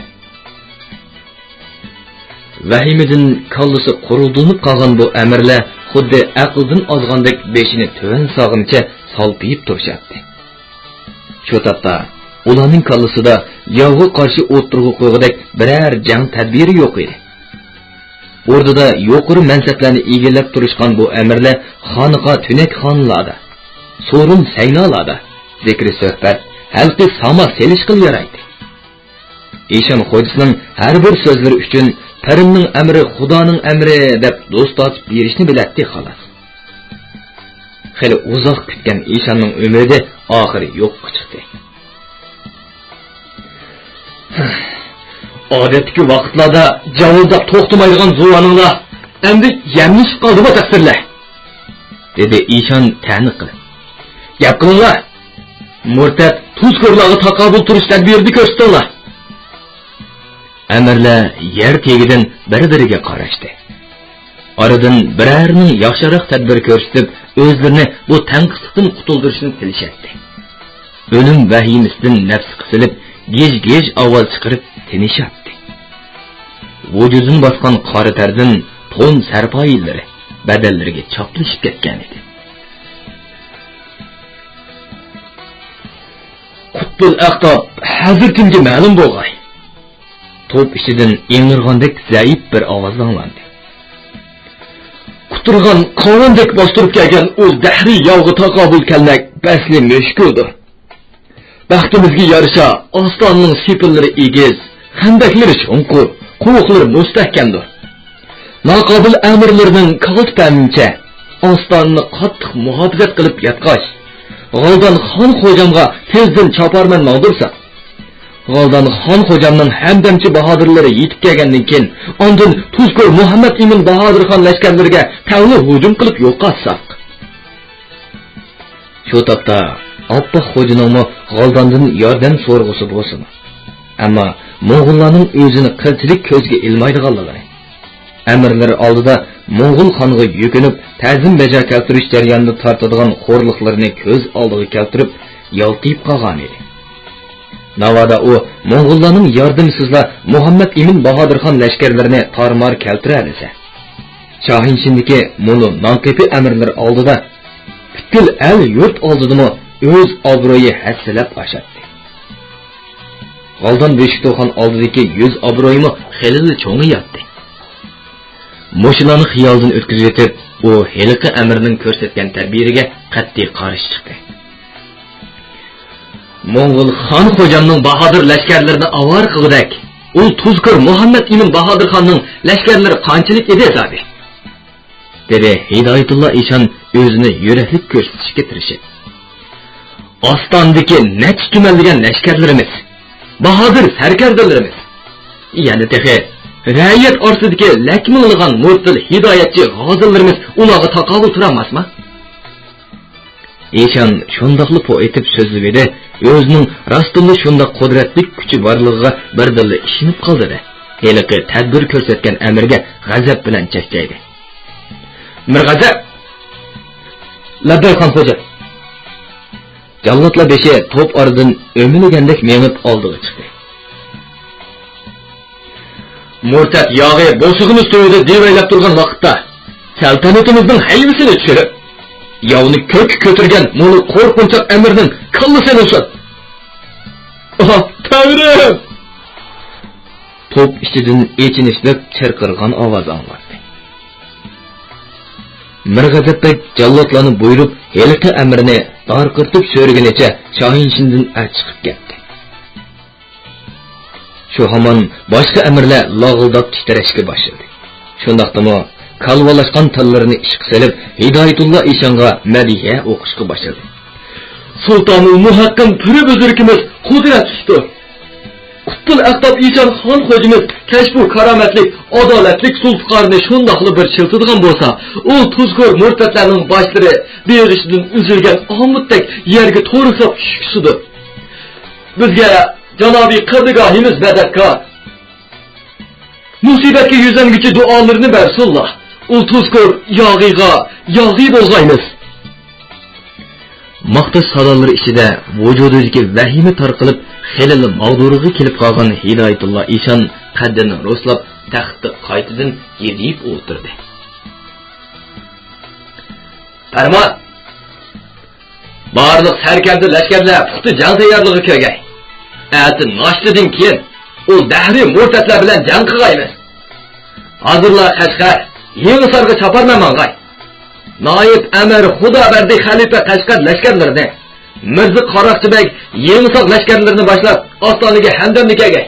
ۋەھىمىدىن كاللىسى قۇرۇلدىلىنىپ قالغان بۇ ئەمىرلەر خۇددى ئەقلىدىن ئازغاندەك بېشىنى تۆۋەن سالغىنىچە سالپىيىپ تۇرۇشاتتى. شۇ تاپتا ئۇلارنىڭ كاللىسىدا ياۋغا قارشى ئوتتۇرىغا قويغۇدەك بىرەر جەڭ تەدبىرى يوق ئىدى. ئوردىدا يۇقىرى مەنسەپلەرنى ئىگىلەپ تۇرۇشقان بۇ ئەمىرلەر خانىقا تۈنەكخانىلاردا، سورۇن سەينالاردا زىكرى سۆھبەت، ھەلقى ساما سېلىشقىلى يارايتتى. ئىشان خوجىسىنىڭ ھەر بىر سۆزلىرى ئۈچۈن «پىرىمنىڭ ئەمرى خۇدانىڭ ئەمرى» دەپ دوستاچ بېرىشنى بىلەتتى، خالاس. خېلى ئۇزاق كۈتكەن ئىشاننىڭ ئۈمىدى ئاخىرى يوققا چىقتى. ئادەتتىكى ۋاقىتلاردا جاۋۇلداپ توختىمايدىغان زۇۋانىڭلار ئەمدى يەملىشىپ قالدىمۇ تەقسىرلەر؟ دېدى ئىشان تەنە قىلىپ. گەپ قىلىڭلار! مۇرتەت تۇزكورلارغا تاقابىل تۇرۇش تەدبىرىنى كۆرسىتىڭلار! ئەمىرلەر يەر تېگىدىن بىر-بىرىگە قاراشتى. ئارىدىن بىرەرىنىڭ ياخشىراق تەدبىر كۆرسىتىپ، ئۆزلىرىنى بۇ تەڭقىسلىقتىن قۇتۇلدۇرۇشنى تىلىشەتتى. ئۆلۈم ۋەھىمىسىدىن نەپسى قىسىلىپ، گىژ-گىژ ئاۋاز چىقىرىپ تىنىشاتتى. ۋۇجۇدىنى باسقان قارا تەردىن تون سەرپايىلىرى بەدەنلىرىگە چاپلىشىپ كەتكەنىدى. قۇتبۇل ئەقتاب ھەزرىتىمگە مەلۇم بولغاي! توپ ئىچىدىن ئىڭرىغاندەك زەئىپ بىر ئاۋاز ئاڭلاندى. قۇترىغان قاۋاندەك باستۇرۇپ كەلگەن ئۇ دەھرىي ياۋغا تاقابىل كەلمەك بەسلى مۈشكۈلدۇر. بەختىمىزگە يارىشا، ئاستانىنىڭ سېپىللىرى ئېگىز، خەندەكلىرى چوڭقۇر، قوۋۇقلىرى مۇستەھكەمدۇر. ناقابىل ئەمىرلىرىنىڭ كالتە پەمىمچە، ئاستانىنى قاتتىق مۇھاپىزەت قىلىپ ياتقاچ، غالدان خان خوجامغا تېزدىن چاپارمەن ماڭدۇرساق، غالدان خان خوجامنىڭ ھەمدەمچى باھادىرلىرى يېتىپ كەلگەندىن كېيىن، ئاندىن تۇزكور مۇھەممەد ئىمىن باھادىر خان لەشكەرلىرىگە تەڭلا ھۇجۇم قىلىپ يوقاتساق. شۇ تاپتا ئاپپاق خوجىنىڭمۇ غالداندىن ياردەم سورىغۇسى بولسىمۇ، ئەمما موڭغۇللارنىڭ ئۆزىنى قىلچىلىك كۆزگە ئىلمايدىغانلىقىنى، ئەمىرلىرى ئالدىدا موڭغۇل خانغا يۈكۈنۈپ، تەزىم بەجا كەلتۈرۈش جەريانىدا تارتىدىغان خورلۇقلىرىنى كۆز ئالدىغا كەلتۈرۈپ، يالتىيىپ قالغانىدى. ناۋادا ئۇ موڭغۇللارنىڭ ياردىمىسىزلا مۇھەممەد ئىمىن باھادىرخان لەشكەرلىرىنى تارمار كەلتۈرەلىسە، شاھىنشىندىكى مۇنۇ نانقېپى ئەمىرلىرى ئالدىدا، پۈتكۈل ئەل-يۇرت ئالدىدىمۇ ئۆز ئابرۇيى ھەسسىلەپ ئاشاتتى. غالدان بۆشۈكتوخان ئالدىدىكى يۈز ئابرۇيىمۇ خېلىلا چوڭىياتتى. مۇشۇلارنى خىيالىدىن ئۆتكۈزۈۋېتىپ، ئۇ ھېلىقى ئەمىرنىڭ كۆرسەتكەن تەدبىرىگە قەتئىي قارشى چىقتى. موڭغۇل خان خوجامنىڭ باھادىر لەشكەرلىرىنى ئاۋارە قىلغۇدەك ئۇ تۇزكور مۇھەممەد ئىمىن باھادىرخاننىڭ لەشكەرلىرى قانچىلىك ئىدى زادى؟ دېدى ھىدايەتۇللا ئىشان ئۆزىنى يۈرەكلىك كۆرسىتىشكە تىرىشىپ. ئاستاندىكى نەچچە تۈمەنلىگەن لەشكەرلىرىمىز، باھادىر سەركەردىلىرىمىز، يەنە تېخى رەئىيەت ئارىسىدىكى لەكمىڭلىغان مۇرتىل ھىدايەتچى غازىلىرىمىز ئۇلارغا تاقابىل تۇرالماسما؟ ئىشان شۇنداقلا پو ئېتىپ سۆزلىۋىدى، ئۆزىنىڭ راستتىنلا شۇنداق قۇدرەتلىك كۈچى بارلىقىغا بىردىنلا ئىشىنىپ قالدى-دە، ھېلىقى تەدبىر كۆرسەتكەن ئەمىرگە غەزەپ بىلەن چەكچەيدى. مىرغەزەپ! لەببەي خان خوجا! جاللاتلار بېشى توپ ئارىدىن ئۆمىلىگەندەك مېڭىپ ئالدىغا چىقتى. مۇرتەت ياغى بوسۇغىمىز تۈۋىدە دىۋەيلەپ تۇرغان ۋاقىتتا، سەلتەنىتىمىزنىڭ ھەيۋىسىنى چۈشۈرۈپ، ياۋنى كۆككە كۆتۈرگەن مۇنۇ قورقۇنچاق ئەمىرنىڭ كاللىسىنى ئۇسسات! ئاھ، تەڭرىم! توپ ئىچىدىن ئېچىنىشلىق چىرقىرىغان ئاۋاز ئاڭلاندى. مىرغەزەپ بەگ جاللاتلارنى بۇيرۇپ، ھېلىقى ئەمىرنى دارقىرىتىپ سۆرىگىنىچە شاھىنشىندىن ئەر چىقىپ كەتتى. شۇ ھامان باشقا ئەمىرلەر لاغىلداپ تىترەشكە باشلىدى. شۇنداقتىمۇ كالۋالاشقان تاللىرىنى ئىشقا سېلىپ، ھىدايەتۇللا ئىشانغا مەدھىيە ئوقۇشقا باشلىدى. سۇلتانۇل مۇھەققىم پىرى بۈزرىكىمىز قۇدرەتلىكتۇر. قۇتبۇل ئەقتاب ئىشان خان خوجىمىز كەشپۇ كارامەتلىك، ئادالەتلىك زۇلپىقارنى شۇنداقلا بىر چىلتىدىغان بولسا، ئۇ تۇزكور مۇرتەتلەرنىڭ باشلىرى بېغىشىدىن ئۈزۈلگەن ئامۇتتەك يەرگە تورۇكلاپ چۈشكۈسىدۇر. بىزگە جانابىي قىبلىگاھىمىز مەدەتكار. مۇسىبەتكە يۈزلەنگۈچى دۇئالىرىنى بەرسۇنلا، ئۇ تۇزكور ياغىغا ياغى بولغايمىز. ماختاش سادالىرى ئىچىدە ۋۇجۇدىدىكى ۋەھىمە تارقىلىپ، خېلىلا ماغدۇرىغا كېلىپ قالغان ھىدايەتۇللا ئىشان قەددىنى رۇسلاپ، تەختتە قايتىدىن يېدىيىپ ئولتۇردى. پەرمان! بارلىق سەركەردە لەشكەرلەر پۇختا جەڭ تەييارلىقىغا كىرگەي. ئەتە ناشتىدىن كېيىن ئۇ دەھرىي مۇرتەتلەر بىلەن جەڭ قىلغايمىز. ھازىرلا قەشقەر، يېڭىسارغا چاپارمەن ماڭغاي. نايىب ئەمىر خۇدابەردى خەلىپە قەشقەر لەشكەرلىرىنى، مىرزا قاراقچى بەگ يېڭىسار لەشكەرلىرىنى باشلاپ، ئاستانىگە ھەمدەمدە كەلگەي.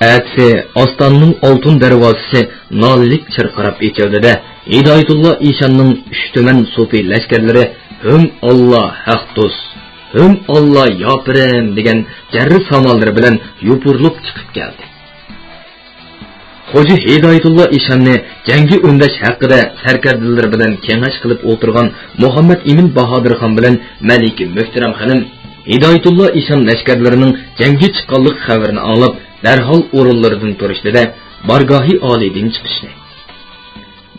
ئەتىسى ئاستانىنىڭ ئالتۇن دەرۋازىسى نالىلىك چىرقىراپ ئېچىلدى-دە، ھىدايەتۇللا ئىشاننىڭ ئۈچ تۈمەن سوپى لەشكەرلىرى ھۆم ئاللا ھەق دوست، ھۆم ئاللا ياپىرىم دېگەن جەررە ساماللىرى بىلەن يوپۇرۇلۇپ چىقىپ كەلدى. خوجا ھىدايەتۇللا ئىشاننى جەڭگە ئۈندەش ھەققىدە سەركەردىلىرى بىلەن كېڭەش قىلىپ ئولتۇرغان مۇھەممەد ئىمىن باھادىر خان بىلەن مەلىكە مۆھتەرەم خېنىم ھىدايەتۇللا ئىشان لەشكەرلىرىنىڭ جەڭگە چىققانلىق خەۋىرىنى ئاڭلاپ، دەرھال ئورۇنلىرىدىن تۇرۇشتى-دە، بارگاھى ئالىيدىن چىقىشنى.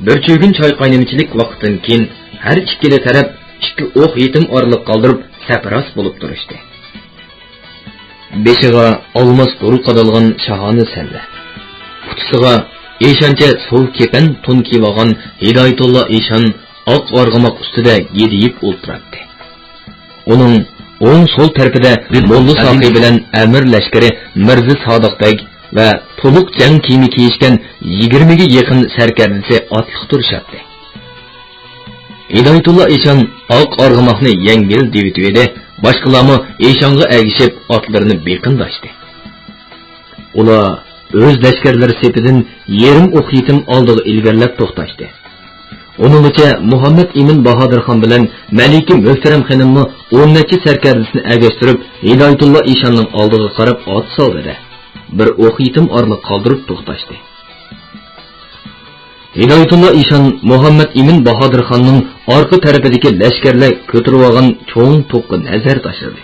بىر چۈگۈن چاي قاينىمىچىلىك ۋاقىتتىن كېيىن، ھەر ئىككىلا تەرەپ ئىككى ئوق يېتىم ئارىلىق قالدۇرۇپ، سەپراس بولۇپ تۇرۇشتى. بېشىغا ئالماس دۇر قادالغان شاھانە سەللە، پۇتىسىغا ئىشانچە سۇ كېپەن تون كىيىۋالغان ھىدايەتۇللا ئىشان ئاق ئارغىماق ئۈستىدە يېدىيىپ ئولتۇراتتى. ئۇنىڭ ئوڭ سول تەرىپىدە موللا ساقى بىلەن ئەمىر لەشكىرى مىرزا سادىق بەگ ۋە تولۇق جەڭ كىيىمى كىيىشكەن يىگىرمىگە يېقىن سەركەردىسى ئاتلىق تۇرۇشاتتى. ھىدايەتۇللا ئىشان ئاق ئارغىماقنى يەڭگىل دېۋىتىۋىدى، باشقىلارمۇ ئىشانغا ئەگىشىپ ئاتلىرىنى بېقىنداشتى. ئۇلار ئۆز لەشكەرلىرى سېپىدىن يېرىم ئوق يېتىم ئالدىغا ئىلگىرىلەپ توختاشتى. ئۇنىڭغىچە مۇھەممەد ئىمىن باھادىر خان بىلەن مەلىكە مۆھتەرەم خېنىممۇ ئون نەچچە سەركەردىسىنى ئەگەشتۈرۈپ، ھىدايەتۇللا ئىشاننىڭ ئالدىغا قاراپ ئات سالدى-دە، بىر ئوق يېتىم ئارىلىق قالدۇرۇپ توختاشتى. ھىدايەتۇللا ئىشان مۇھەممەد ئىمىن باھادىر خاننىڭ ئارقا تەرىپىدىكى لەشكەرلەر كۆتۈرۈۋالغان چوڭ توپقا نەزەر تاشلىدى.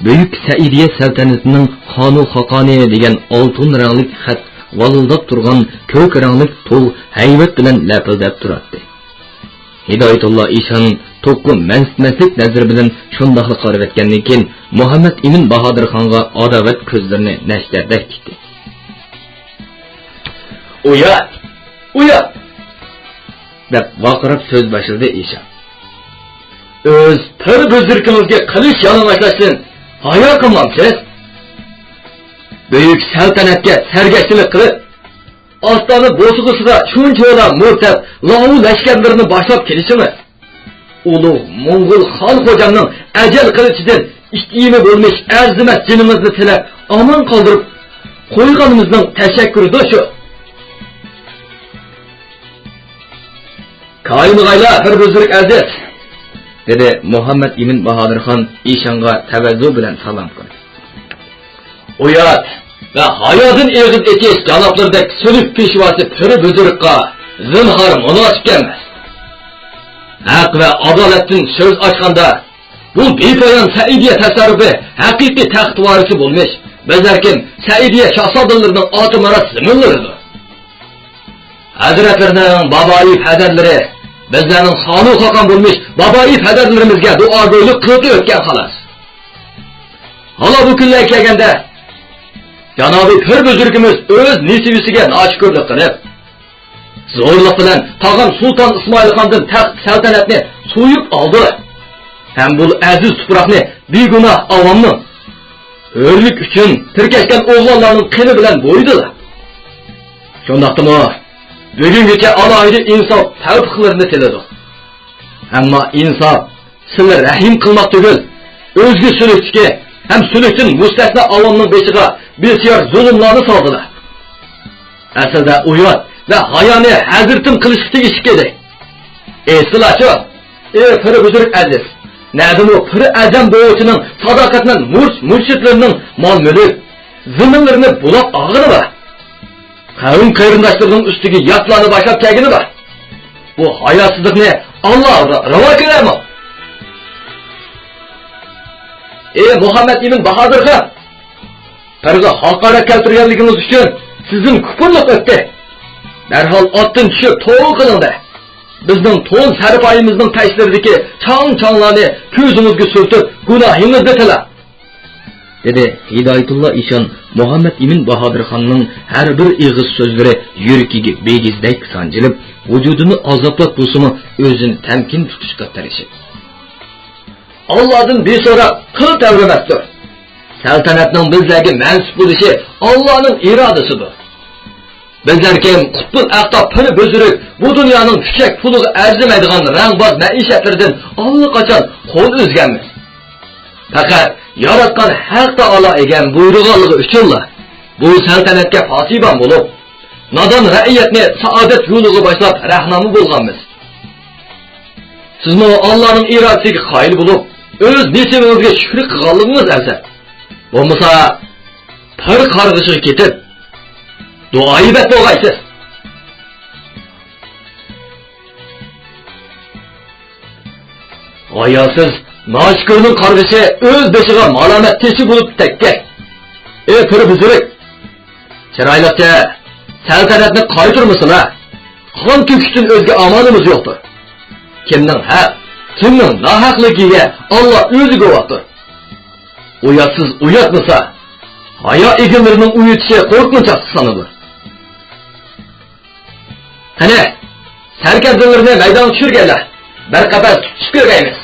بۈيۈك سەئىدىيە سەلتەنىتىنىڭ خانۇ خاقانى دېگەن ئالتۇن رەڭلىك خەت ۋالىلداپ تۇرغان كۆك رەڭلىك تۇغ ھەيۋەت بىلەن لەپىلدەپ تۇراتتى. ھىدايەتۇللا ئىشان توپقا مەنسىتمەسلىك نەزىرى بىلەن شۇنداقلا قارىۋەتكەندىن كېيىن، مۇھەممەد ئىمىن باھادىر خانغا ئاداۋەت كۆزلىرىنى نەشتەردەك تىكتى. ئۇيات! ئۇيات! دەپ ۋارقىراپ سۆز باشلىدى ئىشان. ئۆز پىر بۈزرىكىڭىزگە قىلىچ يالىڭاچلاشتىن ھايا قىلمامسىز؟ بۈيۈك سەلتەنەتكە سەرگەشتىلىك قىلىپ، ئاستانە بوسۇغىسىغا شۇنچىۋالا مۇرتەت لاۋۇ لەشكەرلىرىنى باشلاپ كېلىشىڭىز، ئۇلۇغ موڭغۇل خان خوجامنىڭ ئەجەل قىلىچىدىن ئىككى يېمى بولمىش ئەرزىمەس جېنىمىزنى تىلەپ ئامان قالدۇرۇپ قويغىنىمىزنىڭ تەشەككۈرىدۇر شۇ. كايىنغايلا بىر بۈزرۈك ئەزىز، دېدى مۇھەممەد ئىمىن باھادىرخان ئىشانغا تەۋەززۇ بىلەن سالام قىلىپ. ئۇيات ۋە ھايادىن ئېغىز ئېچىش جانابلىرىدەك سۈلۈك پېشۋاسى پىر بۈزرۈكقا زىنھار مۇناسىپ كەلمەس. ھەق ۋە ئادالەتتىن سۆز ئاچقاندا، بۇ بىپايان سەئىدىيە تەسەررۇپى ھەقىقىي تەخت ۋارىسى بولمىش، بەلكىم سەئىدىيە شاھزادىلىرىنىڭ ئاتا مىراس زېمىنلىرىدۇر. ھەزرەتلىرىنىڭ بابايى پەدەرلىرى، بىزلەرنىڭ خانۇ خاقان بولمىش بابايى پەدەرلىرىمىزگە دۇئاگويلۇق قىلىپ ئۆتكەن خالاس. ھالا بۇ كۈنلەرگە كەلگەندە، جانابىي پىر بۈزرۈكىمىز ئۆز نېسىۋىسىگە ناشۈكۈرلۈك قىلىپ، زورلۇق بىلەن تاغام سۇلتان ئىسمائىل خاندىن تەخت سەلتەنەتنى سويۇپ ئالدى ھەم بۇ ئەزىز تۇپراقنى بىگۇناھ ئاۋامنىڭ ھۆرلۈك ئۈچۈن تىركەشكەن ئوغلانلارنىڭ قېنى بىلەن بويىدىلا. شۇنداقتىمۇ، بۈگۈنگىچە ئالاھىدە ئىنساپ تەۋپىقلىرىنى تىلىدۇق. ئەمما ئىنساپ سىلى رەھىم قىلماق تۈگۈل، ئۆزگە سۈلۈكتىكى ھەم سۈلۈكتىن مۇستەسنا ئاۋامنىڭ بېشىغا بىسيار زۇلۇملارنى سالدىلا. ئەسلىدە ئۇيات ۋە ھايانى ھەزرىتىم قىلىشقا تېگىشلىك ئىدى. ئېسىلاشۇ، ئى پىر بۈزرۈك ئەزىز، نەدىمۇ پىر ئەزەم بوۋىچىنىڭ ساداقەتمەن مۇرس مۇرشىدلىرىنىڭ مال-مۈلۈك، زېمىنلىرىنى بۇلاپ ئالغىنى بار. قەۋم قېرىنداشلىرىنىڭ ئۈستىگە ياتلارنى باشلاپ كەلگىنى بار. بۇ ھاياسىزلىقنى ئاللا را-، راۋا كۆرەرمۇ؟ ئى مۇھەممەد ئىمىن باھادىرخان! پىرغا ھاقارەت كەلتۈرگەنلىكىڭىز ئۈچۈن سىزدىن كۇپۇرلۇق ئۆتتى. دەرھال ئاتتىن چۈشۈپ توۋا قىلىڭ-دە. بىزنىڭ تون سەرپايىمىزنىڭ تەشلىرىدىكى چاڭ-چاڭلارنى كۆزىڭىزگە سۈرتۈپ، گۇناھىڭىزنى تىلەڭ، دېدى ھىدايەتۇللا ئىشان مۇھەممەد ئىمىن باھادىرخاننىڭ ھەر بىر ئېغىز سۆزلىرى يۈرىكىگە بىگىزدەك سانجىلىپ، ۋۇجۇدىنى ئازابلاپ بولسىمۇ ئۆزىنى تەمكىن تۇتۇشقا تىرىشىپ. ئاللادىن بىسوراق قىل تەۋرىمەستۇر. سەلتەنەتنىڭ بىزلەرگە مەنسۇپ بولۇشى ئاللانىڭ ئىرادىسىدۇر. بىزلەركىن قۇتبۇل ئەقتاب پىر بۈزرۈك بۇ دۇنيانىڭ پۈچەك پۇلىغا ئەرزىمەيدىغان رەڭباز مەئىشەتلىرىدىن ئاللىقاچان قول ئۈزگەنمىز. پەقەت ياراتقان ھەق تائالا ئىگەم بۇيرۇغانلىقى ئۈچۈنلا بۇ سەلتەنەتكە پاسىبان بولۇپ، نادان رەئىيەتنى سائادەت يولىغا باشلاپ رەھنامە بولغانمىز. سىزمۇ ئاللانىڭ ئىرادىسىگە قايىل بولۇپ، ئۆز نېسىۋىڭىزگە شۈكرى قىلغانلىقىڭىز ئەۋزەل. بولمىسا، پىر قارغىشىغا كېتىپ، دۇئايىبەت بولغايسىز. ھاياسىز، ناشۈكۈرنىڭ قارغىشى ئۆز بېشىغا مالامەت تېشى بولۇپ تەگكەن. ئى پىر بۈزرۈك! چىرايلىقچە سەلتەنەتنى قايتۇرمىسىلا، قان تۆكۈشتىن ئۆزگە ئامالىمىز يوقتۇر. كىمنىڭ ھەق، كىمنىڭ ناھەقلىكىگە ئاللا ئۆزى گۇۋاھتۇر. ئۇياتسىز ئۇياتمىسا، ھايا ئىگىلىرىنىڭ ئۇيىتىشى قورقۇنچاقلىق سانىلىدۇ. قېنى، سەركەردىلىرىنى مەيدانغا چۈشۈرگەيلا، بىر قەپەس تۇتۇشۇپ كۆرگەيمىز.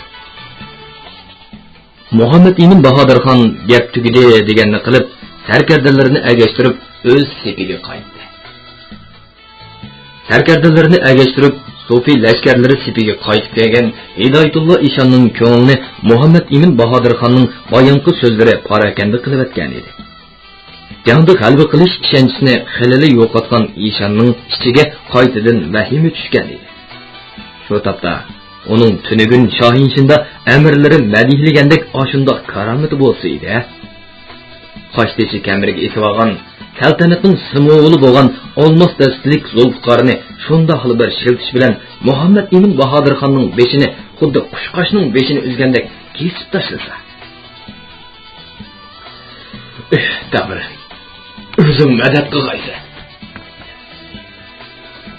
مۇھەممەد ئىمىن باھادىرخان گەپ تۈگىدى دېگەننى قىلىپ، سەركەردىلىرىنى ئەگەشتۈرۈپ ئۆز سېپىگە قايتتى. سەركەردىلىرىنى ئەگەشتۈرۈپ، سوفى لەشكەرلىرى سېپىگە قايتىپ كەلگەن ھىدايەتۇللا ئىشاننىڭ كۆڭلىنى مۇھەممەد ئىمىن باھادىرخاننىڭ بايامقى سۆزلىرى پاراكەندە قىلىۋەتكەن ئىدى. جەڭدە غەلىبە قىلىش ئىشەنچىسىنى خېلىلا يوقاتقان ئىشاننىڭ ئىچىگە قايتىدىن ۋەھىمە چۈشكەن ئىدى. شۇ تاپتا ئۇنىڭ تۈنۈگۈن شاھىنشىندا ئەمىرلىرى مەدھىيلىگەندەك ئاشۇنداق كارامىتى بولسا ئىدى. قاشتېشى كەمىرىگە ئېسىۋالغان، سەلتەنەتنىڭ سىمۋولى بولغان ئالماس دەستىلىك زۇلپىقارنى شۇنداقلا بىر شىلتىش بىلەن مۇھەممەد ئىمىن باھادىرخاننىڭ بېشىنى خۇددى قۇشقاچنىڭ بېشىنى ئۈزگەندەك كېسىپ تاشلىسا. ئېھ، تەڭرى، ئۆزۈڭ مەدەت قىلغايسەن!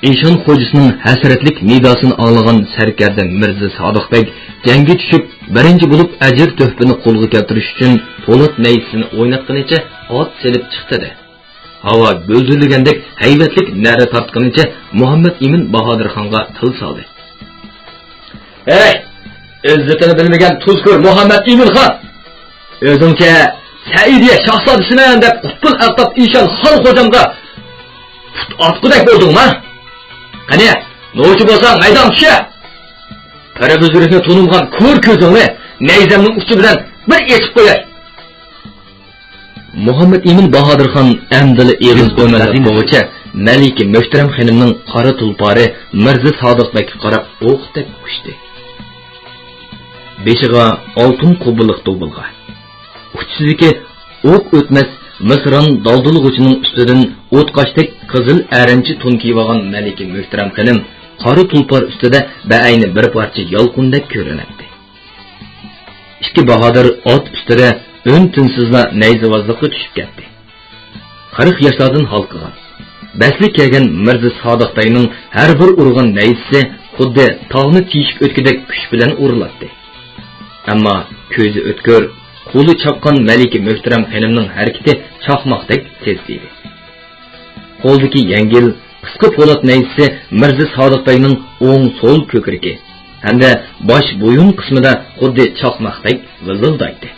ئىشان خوجىسىنىڭ ھەسرەتلىك نىداسىنى ئاڭلىغان سەركەردە مىرزا سادىق بەگ جەڭگە چۈشۈپ، بىرىنچى بولۇپ ئەجىر تۆھپىنى قولغا كەلتۈرۈش ئۈچۈن پولات نەيزىسىنى ئويناتقىنىچە ئات سېلىپ چىقتى-دە، ھاۋا گۈلدۈرلىگەندەك ھەيۋەتلىك نەرە تارتقىنىچە مۇھەممەد ئىمىن باھادىرخانغا تىل سالدى. ھەي، ئىززىتىنى بىلمىگەن تۇزكور مۇھەممەد ئىمىنخان! ئۆزۈڭچە سەئىدىيە شاھزادىسىمەن دەپ قۇتبۇل ئەقتاب ئىشان خان خوجامغا پۇت ئاتقۇدەك بولدۇڭما؟ قېنى، نوچى بولساڭ مەيدانغا چۈشە! پىرىغىزرىكنى تونۇمىغان كور كۆزۈڭنى نەيزەمنىڭ ئۇچى بىلەن بىر ئېچىپ قوياي. مۇھەممەد ئىمىن باھادىرخان ئەمدىلا ئېغىز ئۆمەللىك بولغۇچە مەلىكە مۆھتەرەم خېنىمنىڭ قارا تۇلپارى مىرزا سادىق بەگكە قاراپ ئوقتەك ئۇچتى. بېشىغا ئالتۇن قوبۇللۇق دوبۇلغا، ئۇچىسىدىكى ئوق ئۆتمەس مىسران دالدۇلغۇچىنىڭ ئۈستىدىن ئوتقاشتەك قىزىل ئەرەنچە تون كىيىۋالغان مەلىكە مۆھتەرەم خېنىم قارا تۇلپار ئۈستىدە بەئەينى بىر پارچە يالقۇندەك كۆرۈنەتتى. ئىككى باھادىر ئات ئۈستىدە ئۈن-تىنسىزلا نەيزىۋازلىققا چۈشۈپ كەتتى. قىرىق ياشلاردىن ھالقىغان، بەستلىك كەلگەن مىرزا سادىق بەگنىڭ ھەر بىر ئۇرغان نەيزىسى خۇددى تاغنى تېشىپ ئۆتكۈدەك كۈچ بىلەن ئۇرۇلاتتى. ئەمما كۆزى ئۆتكۈر، قولى چاققان مەلىكە مۆھتەرەم خېنىمنىڭ ھەرىكىتى چاقماقتەك تېز ئىدى. قولدىكى يەڭگىل، قىسقا پولات نەيزىسى مىرزا سادىق بەگنىڭ ئوڭ، سول كۆكرىكى ھەمدە باش، بويۇن قىسمىدا خۇددى چاقماقتەك ۋىلىلدايتتى.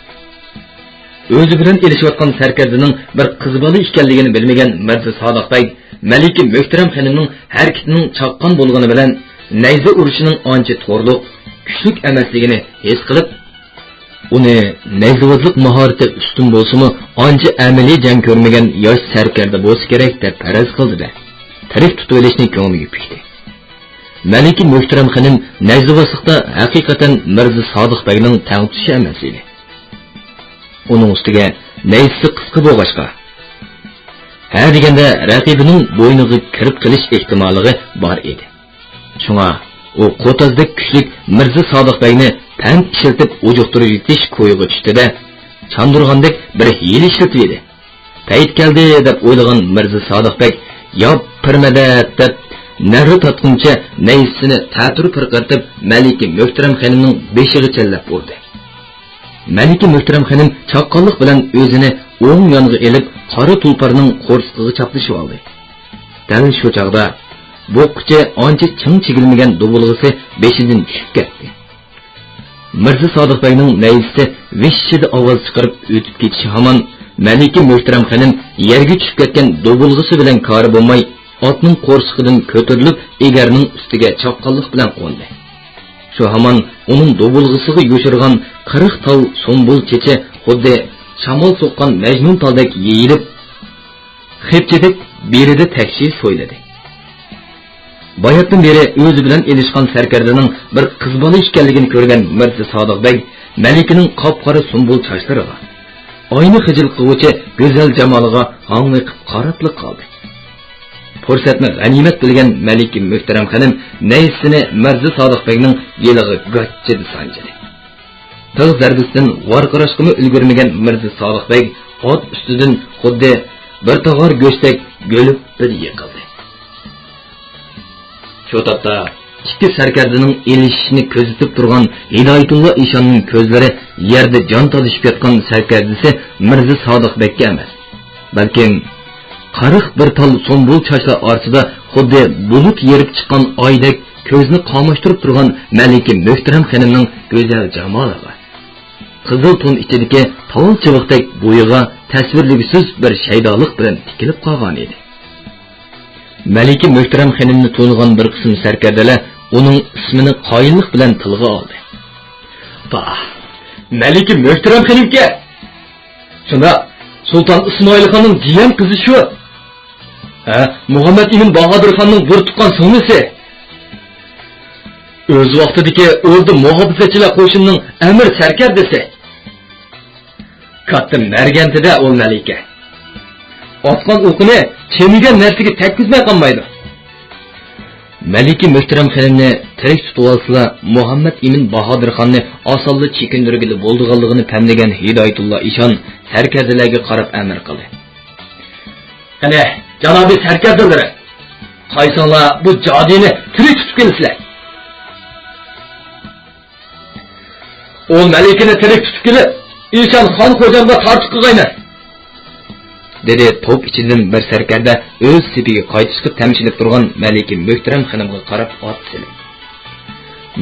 ئۆزى بىلەن ئېلىشىۋاتقان سەركەردىنىڭ بىر قىز بالا ئىكەنلىكىنى بىلمىگەن مىرزا سادىق بەگ مەلىكە مۆھتەرەم خېنىمنىڭ ھەرىكىتىنىڭ چاققان بولغىنى بىلەن نەيزە ئۇرۇشىنىڭ ئانچە تورلۇق، كۈچلۈك ئەمەسلىكىنى ھېس قىلىپ، ئۇنى نەيزىۋازلىق ماھارىتى ئۈستۈن بولسىمۇ، ئانچە ئەمەلىي جەڭ كۆرمىگەن ياش سەركەردە بولسا كېرەك دەپ پەرەز قىلدى-دە، تىرىك تۇتۇۋېلىشنى كۆڭلىگە پۈكتى. مەلىكە مۆھتەرەم خېنىم نەيزىۋازلىقتا ھەقىقەتەن مىرزا سادىق بەگنىڭ تەڭتۇشى ئەمەس ئىدى. ئۇنىڭ ئۈستىگە نەيزىسى قىسقا بولغاچقا، ھە دېگەندە رەقىبىنىڭ بوينىغا كىرىپ قېلىش ئېھتىماللىقى بار ئىدى. شۇڭا ئۇ قوتازدەك كۈچلۈك مىرزا سادىق بەگنى پەند ئىشلىتىپ ئۇجۇقتۇرۇۋېتىش كويىغا چۈشتى-دە، چاندۇرغاندەك بىر ھىيلە ئىشلىتىۋىدى. پەيت كەلدى دەپ ئويلىغان مىرزا سادىق بەگ ياپپىرمەدەت دەپ نەرۋا تارتقۇنچە نەيزىسىنى تەتۈر پىرقىرىتىپ مەلىكە مۆھتەرەم خېنىمنىڭ بېشىغا چەنلەپ ئۇردى. مەلىكە مۆھتەرەم خېنىم چاققانلىق بىلەن ئۆزىنى ئوڭ يانغا ئېلىپ، قارا تۇلپارنىڭ قورسىقىغا چاپلىشىۋالدى. دەل شۇ چاغدا بوغقۇچى ئانچە چىڭ چىگىلمىگەن دۇبۇلغىسى بېشىدىن چۈشۈپ كەتتى. مىرزا سادىق بەگنىڭ نەيزىسى ۋىششىدە ئاۋاز چىقىرىپ ئۆتۈپ كېتىشى ھامان، مەلىكە مۆھتەرەم خېنىم يەرگە چۈشۈپ كەتكەن دۇبۇلغىسى بىلەن كارى بولماي، ئاتنىڭ قورسىقىدىن كۆتۈرۈلۈپ، ئېگەرنىڭ ئۈستىگە چاققانلىق بىلەن قوندى. شۇ ھامان ئۇنىڭ دۇبۇلغىسىغا يوشۇرغان قىرىق تال سۇمبۇل چېچى خۇددى شامال سوققان مەجنۇن تالدەك يېيىلىپ، خېپچىدەك بېرىدە تەكشى سويلىدى. باياتتىن بېرى ئۆزى بىلەن ئېلىشقان سەركەردىنىڭ بىر قىز بالا ئىكەنلىكىنى كۆرگەن مىرزا سادىق بەگ مەلىكىنىڭ قاپقارا سۇمبۇل چاچلىرىغا، ئاينى خىجىل قىلغۇچى گۈزەل جامالىغا ھاڭۋېقىپ قاراپلا قالدى. پۇرسەتنى غەنىيمەت بىلگەن مەلىكە مۆھتەرەم خېنىم نەيزىسىنى مىرزا سادىق بەگنىڭ يېلىغا گاچچىدە سانجىدى. تىغ زەربىسىدىن ۋارقىراشقىمۇ ئۈلگۈرمىگەن مىرزا سادىق بەگ ئات ئۈستىدىن خۇددى بىر تاغار گۆشتەك گۆلۈپپىدە يىقىلدى. شۇ تاپتا ئىككى سەركەردىنىڭ ئېلىشىشىنى كۆزىتىپ تۇرغان ھىدايەتۇللا ئىشاننىڭ كۆزلىرى يەردە جان تالىشىپ ياتقان سەركەردىسى مىرزا سادىق بەگكە ئەمەس، بەلكىم قىرىق بىر تال سۇمبۇل چاچلار ئارىسىدا خۇددى بۇلۇت يېرىپ چىققان ئايدەك كۆزنى قاماشتۇرۇپ تۇرغان مەلىكە مۆھتەرەم خېنىمنىڭ گۈزەل جامالىغا، قىزىل تون ئىچىدىكى تاۋۇل چىۋىقتەك بويىغا تەسۋىرلىگۈسىز بىر شەيدالىق بىلەن تىكىلىپ قالغانىدى. مەلىكە مۆھتەرەم خېنىمنى تونۇغان بىر قىسىم سەركەردىلەر ئۇنىڭ ئىسمىنى قايىللىق بىلەن تىلغا ئالدى. پاھ، مەلىكە مۆھتەرەم خېنىمكەن! شۇنداق، سۇلتان ئىسمائىل خاننىڭ جىيەن قىزى شۇ. ھە، مۇھەممەد ئىمىن باھادىر خاننىڭ بىر تۇغقان سىڭلىسى. ئۆز ۋاقتىدىكى ئوردا مۇھاپىزەتچىلەر قوشۇنىنىڭ ئەمىر سەركەردىسى. كاتتا مەرگەنتىدە ئۇ مەلىكە. ئاتقان ئوقىنى چىمىگەن نەرسىگە تەگكۈزمەي قالمايدۇ. مەلىكە مۆھتەرەم خېنىمنى تىرىك تۇتۇۋالسىلا، مۇھەممەد ئىمىن باھادىر خاننى ئاسانلا چېكىندۈرگىلى بولىدىغانلىقىنى پەملىگەن ھىدايەتۇللا ئىشان سەركەردىلەرگە قاراپ ئەمىر قىلدى. قېنى، جانابىي سەركەردىلىرى، قايسىڭلار بۇ جادىينى تىرىك تۇتۇپ كېلىسىلەر؟ ئۇ مەلىكىنى تىرىك تۇتۇپ كېلىپ، ئىشان خان خوجامغا تارتۇق قىلغايمەن، دېدى توپ ئىچىدىن بىر سەركەردە ئۆز سېپىگە قايتىشقا تەمشىلىپ تۇرغان مەلىكە مۆھتەرەم خېنىمغا قاراپ ئات سېلىپ.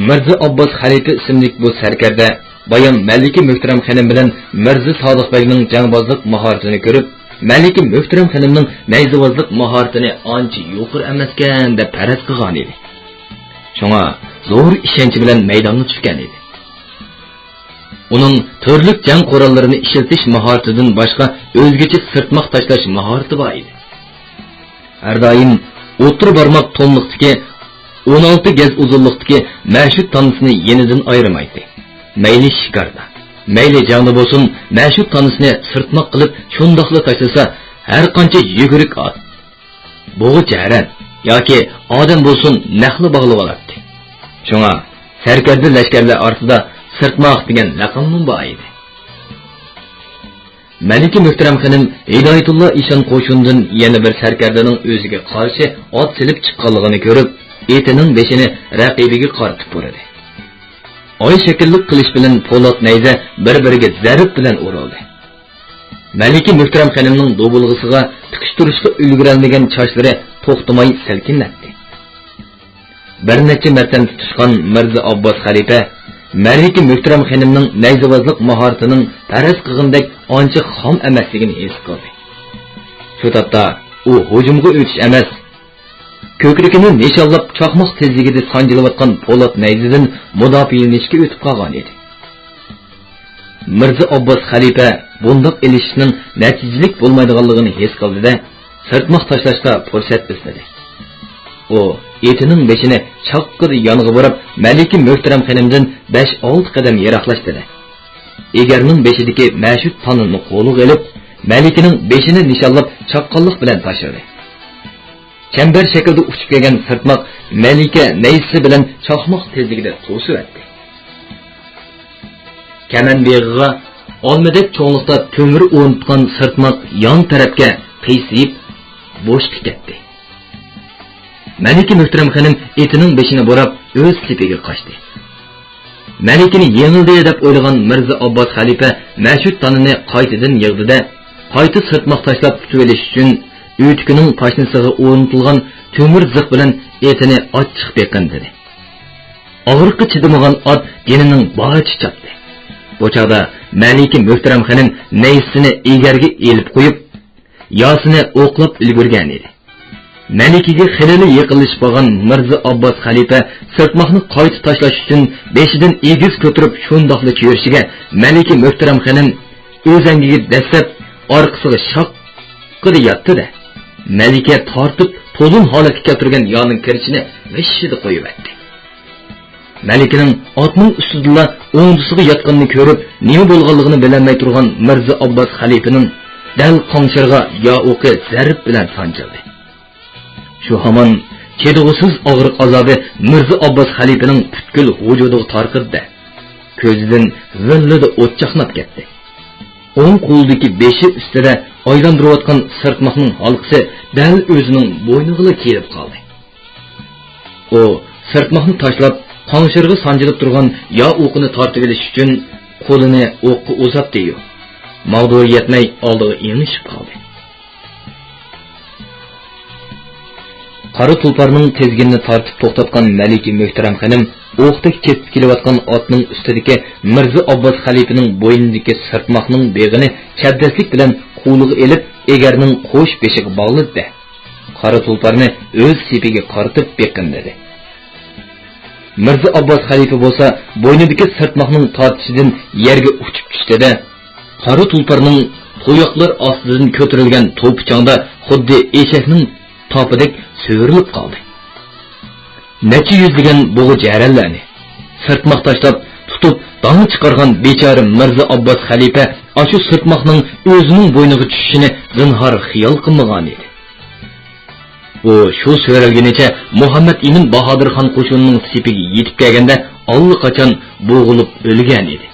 مىرزا ئابباس خەلىپە ئىسىملىك بۇ سەركەردە بايام مەلىكە مۆھتەرەم خېنىم بىلەن مىرزا سادىق بەگنىڭ جەڭبازلىق ماھارىتىنى كۆرۈپ، مەلىكە مۆھتەرەم خېنىمنىڭ نەيزىۋازلىق ماھارىتىنى ئانچە يۇقىرى ئەمەسكەن دەپ پەرەز قىلغانىدى. شۇڭا زور ئىشەنچ بىلەن مەيدانغا چۈشكەن ئىدى. ئۇنىڭ تۈرلۈك جەڭ قوراللىرىنى ئىشلىتىش ماھارىتىدىن باشقا ئۆزگىچە سىرتماق تاشلاش ماھارىتى بار ئىدى. ھەر دائىم ئوتتۇرا بارماق توملۇقتىكى ئون ئالتە گەز ئۇزۇنلۇقتىكى مەشۇت تانىسىنى يېنىدىن ئايرىمايتتى. مەيلى شىكاردا، مەيلى جەڭدە بولسۇن، مەشۇت تانىسىنى سىرتماق قىلىپ شۇنداقلا تاشلىسا، ھەر قانچە يۈگۈرۈك ئات، بۇغا جەرەن ياكى ئادەم بولسۇن نەقلا باغلىۋالاتتى. شۇڭا سەركەردە لەشكەرلەر ئارىسىدا سىرتماق دېگەن لەقەممۇ بار ئىدى. مەلىكە مۆھتەرەم خېنىم ھىدايەتۇللا ئىشان قوشۇنىدىن يەنە بىر سەركەردىنىڭ ئۆزىگە قارشى ئات سېلىپ چىققانلىقىنى كۆرۈپ، ئېتىنىڭ بېشىنى رەقىبىگە قارىتىپ بۇرىدى. ئاي شەكىللىك قىلىچ بىلەن پولات نەيزە بىر-بىرىگە زەرب بىلەن ئۇرۇلدى. مەلىكە مۆھتەرەم خېنىمنىڭ دوبۇلغىسىغا تىقىشتۇرۇشقا ئۈلگۈرەلمىگەن چاچلىرى توختىماي سەلكىنلەتتى. بىر نەچچە مەرتەن تۇتۇشقان مىرزا ئابباس خەلىپە مەلىكە مۆھتەرەم خېنىمنىڭ نەيزىۋازلىق ماھارىتىنىڭ پەرەز قىلغىنىدەك ئانچە خام ئەمەسلىكىنى ھېس قىلدى. شۇ تاپتا ئۇ ھۇجۇمغا ئۆتۈش ئەمەس، كۆكرىكىنى نىشانلاپ چاقماق تېزلىكىدە سانجىلىۋاتقان پولات نەيزىدىن مۇداپىئەلىنىشكە ئۆتۈپ قالغان ئىدى. مىرزا ئابباس خەلىپە بۇنداق ئېلىشىشنىڭ نەتىجىلىك بولمايدىغانلىقىنى ھېس قىلدى-دە، سىرتماق تاشلاشقا پۇرسەت ئىزدىدى. ئۇ ئېتىنىڭ بېشىنى چاققىدە يانغا بۇراپ، مەلىكە مۆھتەرەم خېنىمدىن بەش-ئالتە قەدەم يىراقلاشتى-دە، ئېگەرنىڭ بېشىدىكى مەشۇت تانىنى قولىغا ئېلىپ، مەلىكىنىڭ بېشىنى نىشانلاپ چاققانلىق بىلەن تاشلىدى. چەمبەر شەكىلدە ئۇچۇپ كەلگەن سىرتماق مەلىكە نەيزىسى بىلەن چاقماق تېزلىكىدە توسۇۋەتتى. كەمەن بېغىغا ئالمىدەك چوڭلۇقتا تۆمۈر ئورنىتقان سىرتماق يان تەرەپكە قىيسىيىپ بوشقا كەتتى. مەلىكە مۆھتەرەم خېنىم ئېتىنىڭ بېشىنى بۇراپ ئۆز سېپىگە قاچتى. مەلىكىنى يېڭىلدى دەپ ئويلىغان مىرزا ئابباس خەلىپە مەشۇت تانىنى قايتىدىن يىغدى-دە، قايتا سىرتماق تاشلاپ تۇتۇۋېلىش ئۈچۈن ئۆتۈكىنىڭ پاشنىسىغا ئورنىتىلغان تۆمۈر زىق بىلەن ئېتىنى ئاچچىق بېقىندىدى. ئاغرىققا چىدىمىغان ئات جېنىنىڭ بارىچە چاپتى. بۇ چاغدا مەلىكە مۆھتەرەم خېنىم نەيزىسىنى ئېگەرگە ئېلىپ قويۇپ، ياسىنى ئوقلاپ ئۈلگۈرگەن ئىدى. مەلىكىگە خېلىلا يېقىنلىشىپ قالغان مىرزا ئابباس خەلىپە سىرتماقنى قايتا تاشلاش ئۈچۈن بېشىدىن ئېگىز كۆتۈرۈپ شۇنداقلا چۆرۈشىگە، مەلىكە مۆھتەرەم خېنىم ئۆزەڭگىگە دەسسەپ ئارقىسىغا شاققىدە ياتتى-دە، مەلىكە تارتىپ تولۇن ھالەتكە كەلتۈرگەن يانىڭ كىرىچىنى غىششىدە قويۇۋەتتى. مەلىكىنىڭ ئاتنىڭ ئۈستىدىلا ئوڭدىسىغا ياتقىنىنى كۆرۈپ، نېمە بولغانلىقىنى بىلەلمەي تۇرغان مىرزا ئابباس خەلىپىنىڭ دەل قاڭشىرىغا يا ئوقى زەرب بىلەن سانجىلدى. شۇ ھامان چىدىغۇسىز ئاغرىق ئازابى مىرزا ئابباس خەلىپىنىڭ پۈتكۈل ۋۇجۇدىغا تارقىدى-دە، كۆزىدىن ۋىللىدە ئوت چاقناپ كەتتى. ئوڭ قولىدىكى بېشى ئۈستىدە ئايلاندۇرۇۋاتقان سىرتماقنىڭ ھالقىسى دەل ئۆزىنىڭ بوينىغىلا كېلىپ قالدى. ئۇ سىرتماقنى تاشلاپ، قاڭشىرىغا سانجىلىپ تۇرغان يا ئوقىنى تارتىۋېلىش ئۈچۈن قولىنى ئوققا ئۇزاتتى-يۇ، ماغدۇرى يەتمەي ئالدىغا ئېڭىشىپ قالدى. قارا تۇلپارنىڭ تىزگىنىنى تارتىپ توختاتقان مەلىكە مۆھتەرەم خېنىم ئوقتەك تېپىپ كېلىۋاتقان ئاتنىڭ ئۈستىدىكى مىرزا ئابباس خەلىپىنىڭ بوينىدىكى سىرتماقنىڭ بېغىنى چەبدەسلىك بىلەن قولىغا ئېلىپ، ئېگەرنىڭ قوش بېشىغا باغلىدى-دە، قارا تۇلپارنى ئۆز سېپىگە قارىتىپ بېقىندىدى. مىرزا ئابباس خەلىپە بولسا بوينىدىكى سىرتماقنىڭ تارتىشىدىن يەرگە ئۇچۇپ چۈشتى-دە، قارا تۇلپارنىڭ تۇياقلار ئاستىدىن كۆتۈرۈلگەن توپا چاڭدا خۇددى ئېشەكنىڭ تاپىدەك سۆرۈلۈپ قالدى. نەچچە يۈزلىگەن بۇغا جەرەنلەرنى سىرتماق تاشلاپ تۇتۇپ داڭ چىقارغان بىچارە مىرزا ئابباس خەلىپە ئاشۇ سىرتماقنىڭ ئۆزىنىڭ بوينىغا چۈشۈشىنى زىنھار خىيال قىلمىغانىدى. ئۇ شۇ سۆرەلگىنىچە مۇھەممەد ئىمىن باھادىر خان قوشۇنىنىڭ سېپىگە يېتىپ كەلگەندە ئاللىقاچان بوغۇلۇپ ئۆلگەن ئىدى.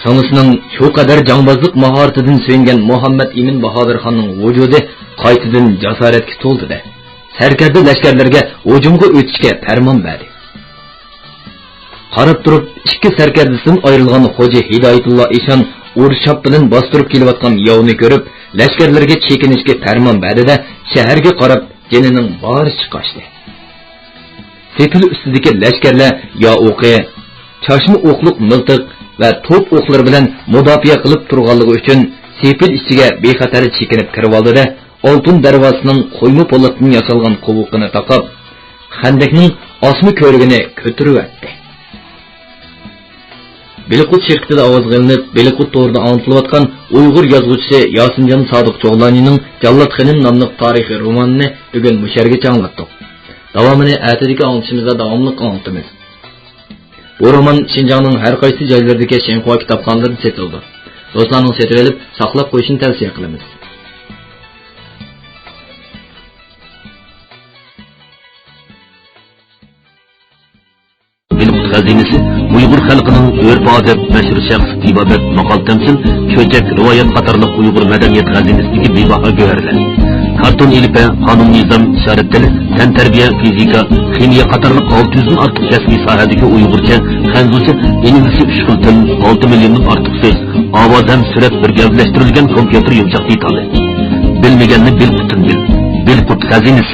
سىڭلىسىنىڭ شۇ قەدەر جاڭبازلىق ماھارىتىدىن سۆيۈنگەن مۇھەممەد ئىمىن باھادىر خاننىڭ ۋۇجۇدى قايتىدىن جاسارەتكە تولدى-دە، سەركەردە لەشكەرلىرىگە ھۇجۇمغا ئۆتۈشكە پەرمان بەردى. قاراپ تۇرۇپ ئىككى سەركەردىسىدىن ئايرىلغان خوجا ھىدايەتۇللا ئىشان ئۇرۇش-چاپ بىلەن باستۇرۇپ كېلىۋاتقان ياۋنى كۆرۈپ، لەشكەرلىرىگە چېكىنىشكە پەرمان بەردى-دە، شەھەرگە قاراپ جېنىنىڭ بارىچە قاچتى. سېپىل ئۈستىدىكى لەشكەرلەر يا ئوقى، چاچما ئوقلۇق مىلتىق ۋە توپ ئوقلىرى بىلەن مۇداپىئە قىلىپ تۇرغانلىقى ئۈچۈن، سېپىل ئىچىگە بىخەتەر چېكىنىپ كىرىۋالدى-دە، ئالتۇن دەرۋازىسىنىڭ قويما پولاتتىن ياسالغان قوۋۇقىنى تاقاپ، خەندەكنىڭ ئاسما كۆۋرۈكىنى كۆتۈرۈۋەتتى. بىلىقۇت شىركىتىدە ئاۋازغا ئېلىنىپ، بىلىقۇت تورىدا ئاڭلىتىلىۋاتقان ئۇيغۇر يازغۇچىسى ياسىنجان سادىق جوغلانىنىڭ جاللات خېنىم ناملىق تارىخىي رومانىنى بۈگۈن مۇشۇ يەرگىچە ئاڭلاتتۇق. داۋامىنى ئەتىدىكى ئاڭلىتىشىمىزدا داۋاملىق ئاڭلىتىمىز. بۇ رومان شىنجاڭنىڭ ھەر قايسى جايلىرىدىكى شىنخۇا كىتابخانىلىرىدا سېتىلىدۇ. دوستلارنىڭ سېتىۋېلىپ، ساقلاپ قويۇشىنى تەۋسىيە قىلىمىز. بىلىقۇت خەزىنىسى ئۇيغۇر خەلقىنىڭ ئۆرپ-ئادەت، مەشھۇر شەخس، تېبابەت، ماقال-تەمسىل، چۆچەك، رىۋايەت قاتارلىق ئۇيغۇر مەدەنىيەت خەزىنىسىدىكى بىباھا گۆھەرلەر. كارتون ئېلىپبە، قانۇن-نىزام، ئىشارەت تىلى، تەنتەربىيە، فىزىكا، خىمىيە قاتارلىق ئالتە يۈزدىن ئارتۇق كەسپىي ساھەدىكى ئۇيغۇرچە، خەنزۇچە، ئىنگلىزچە ئۈچ خىل تىل، ئالتە مىليوندىن ئارتۇق سۆز، ئاۋاز ھەم سۈرەت بىر گەۋدىلەشتۈرۈلگەن كومپيۇتېر يۇمشاق دېتالى. بىلمىگەننى بىلقۇتتىن بىل. بىلقۇت خەزىنىسى.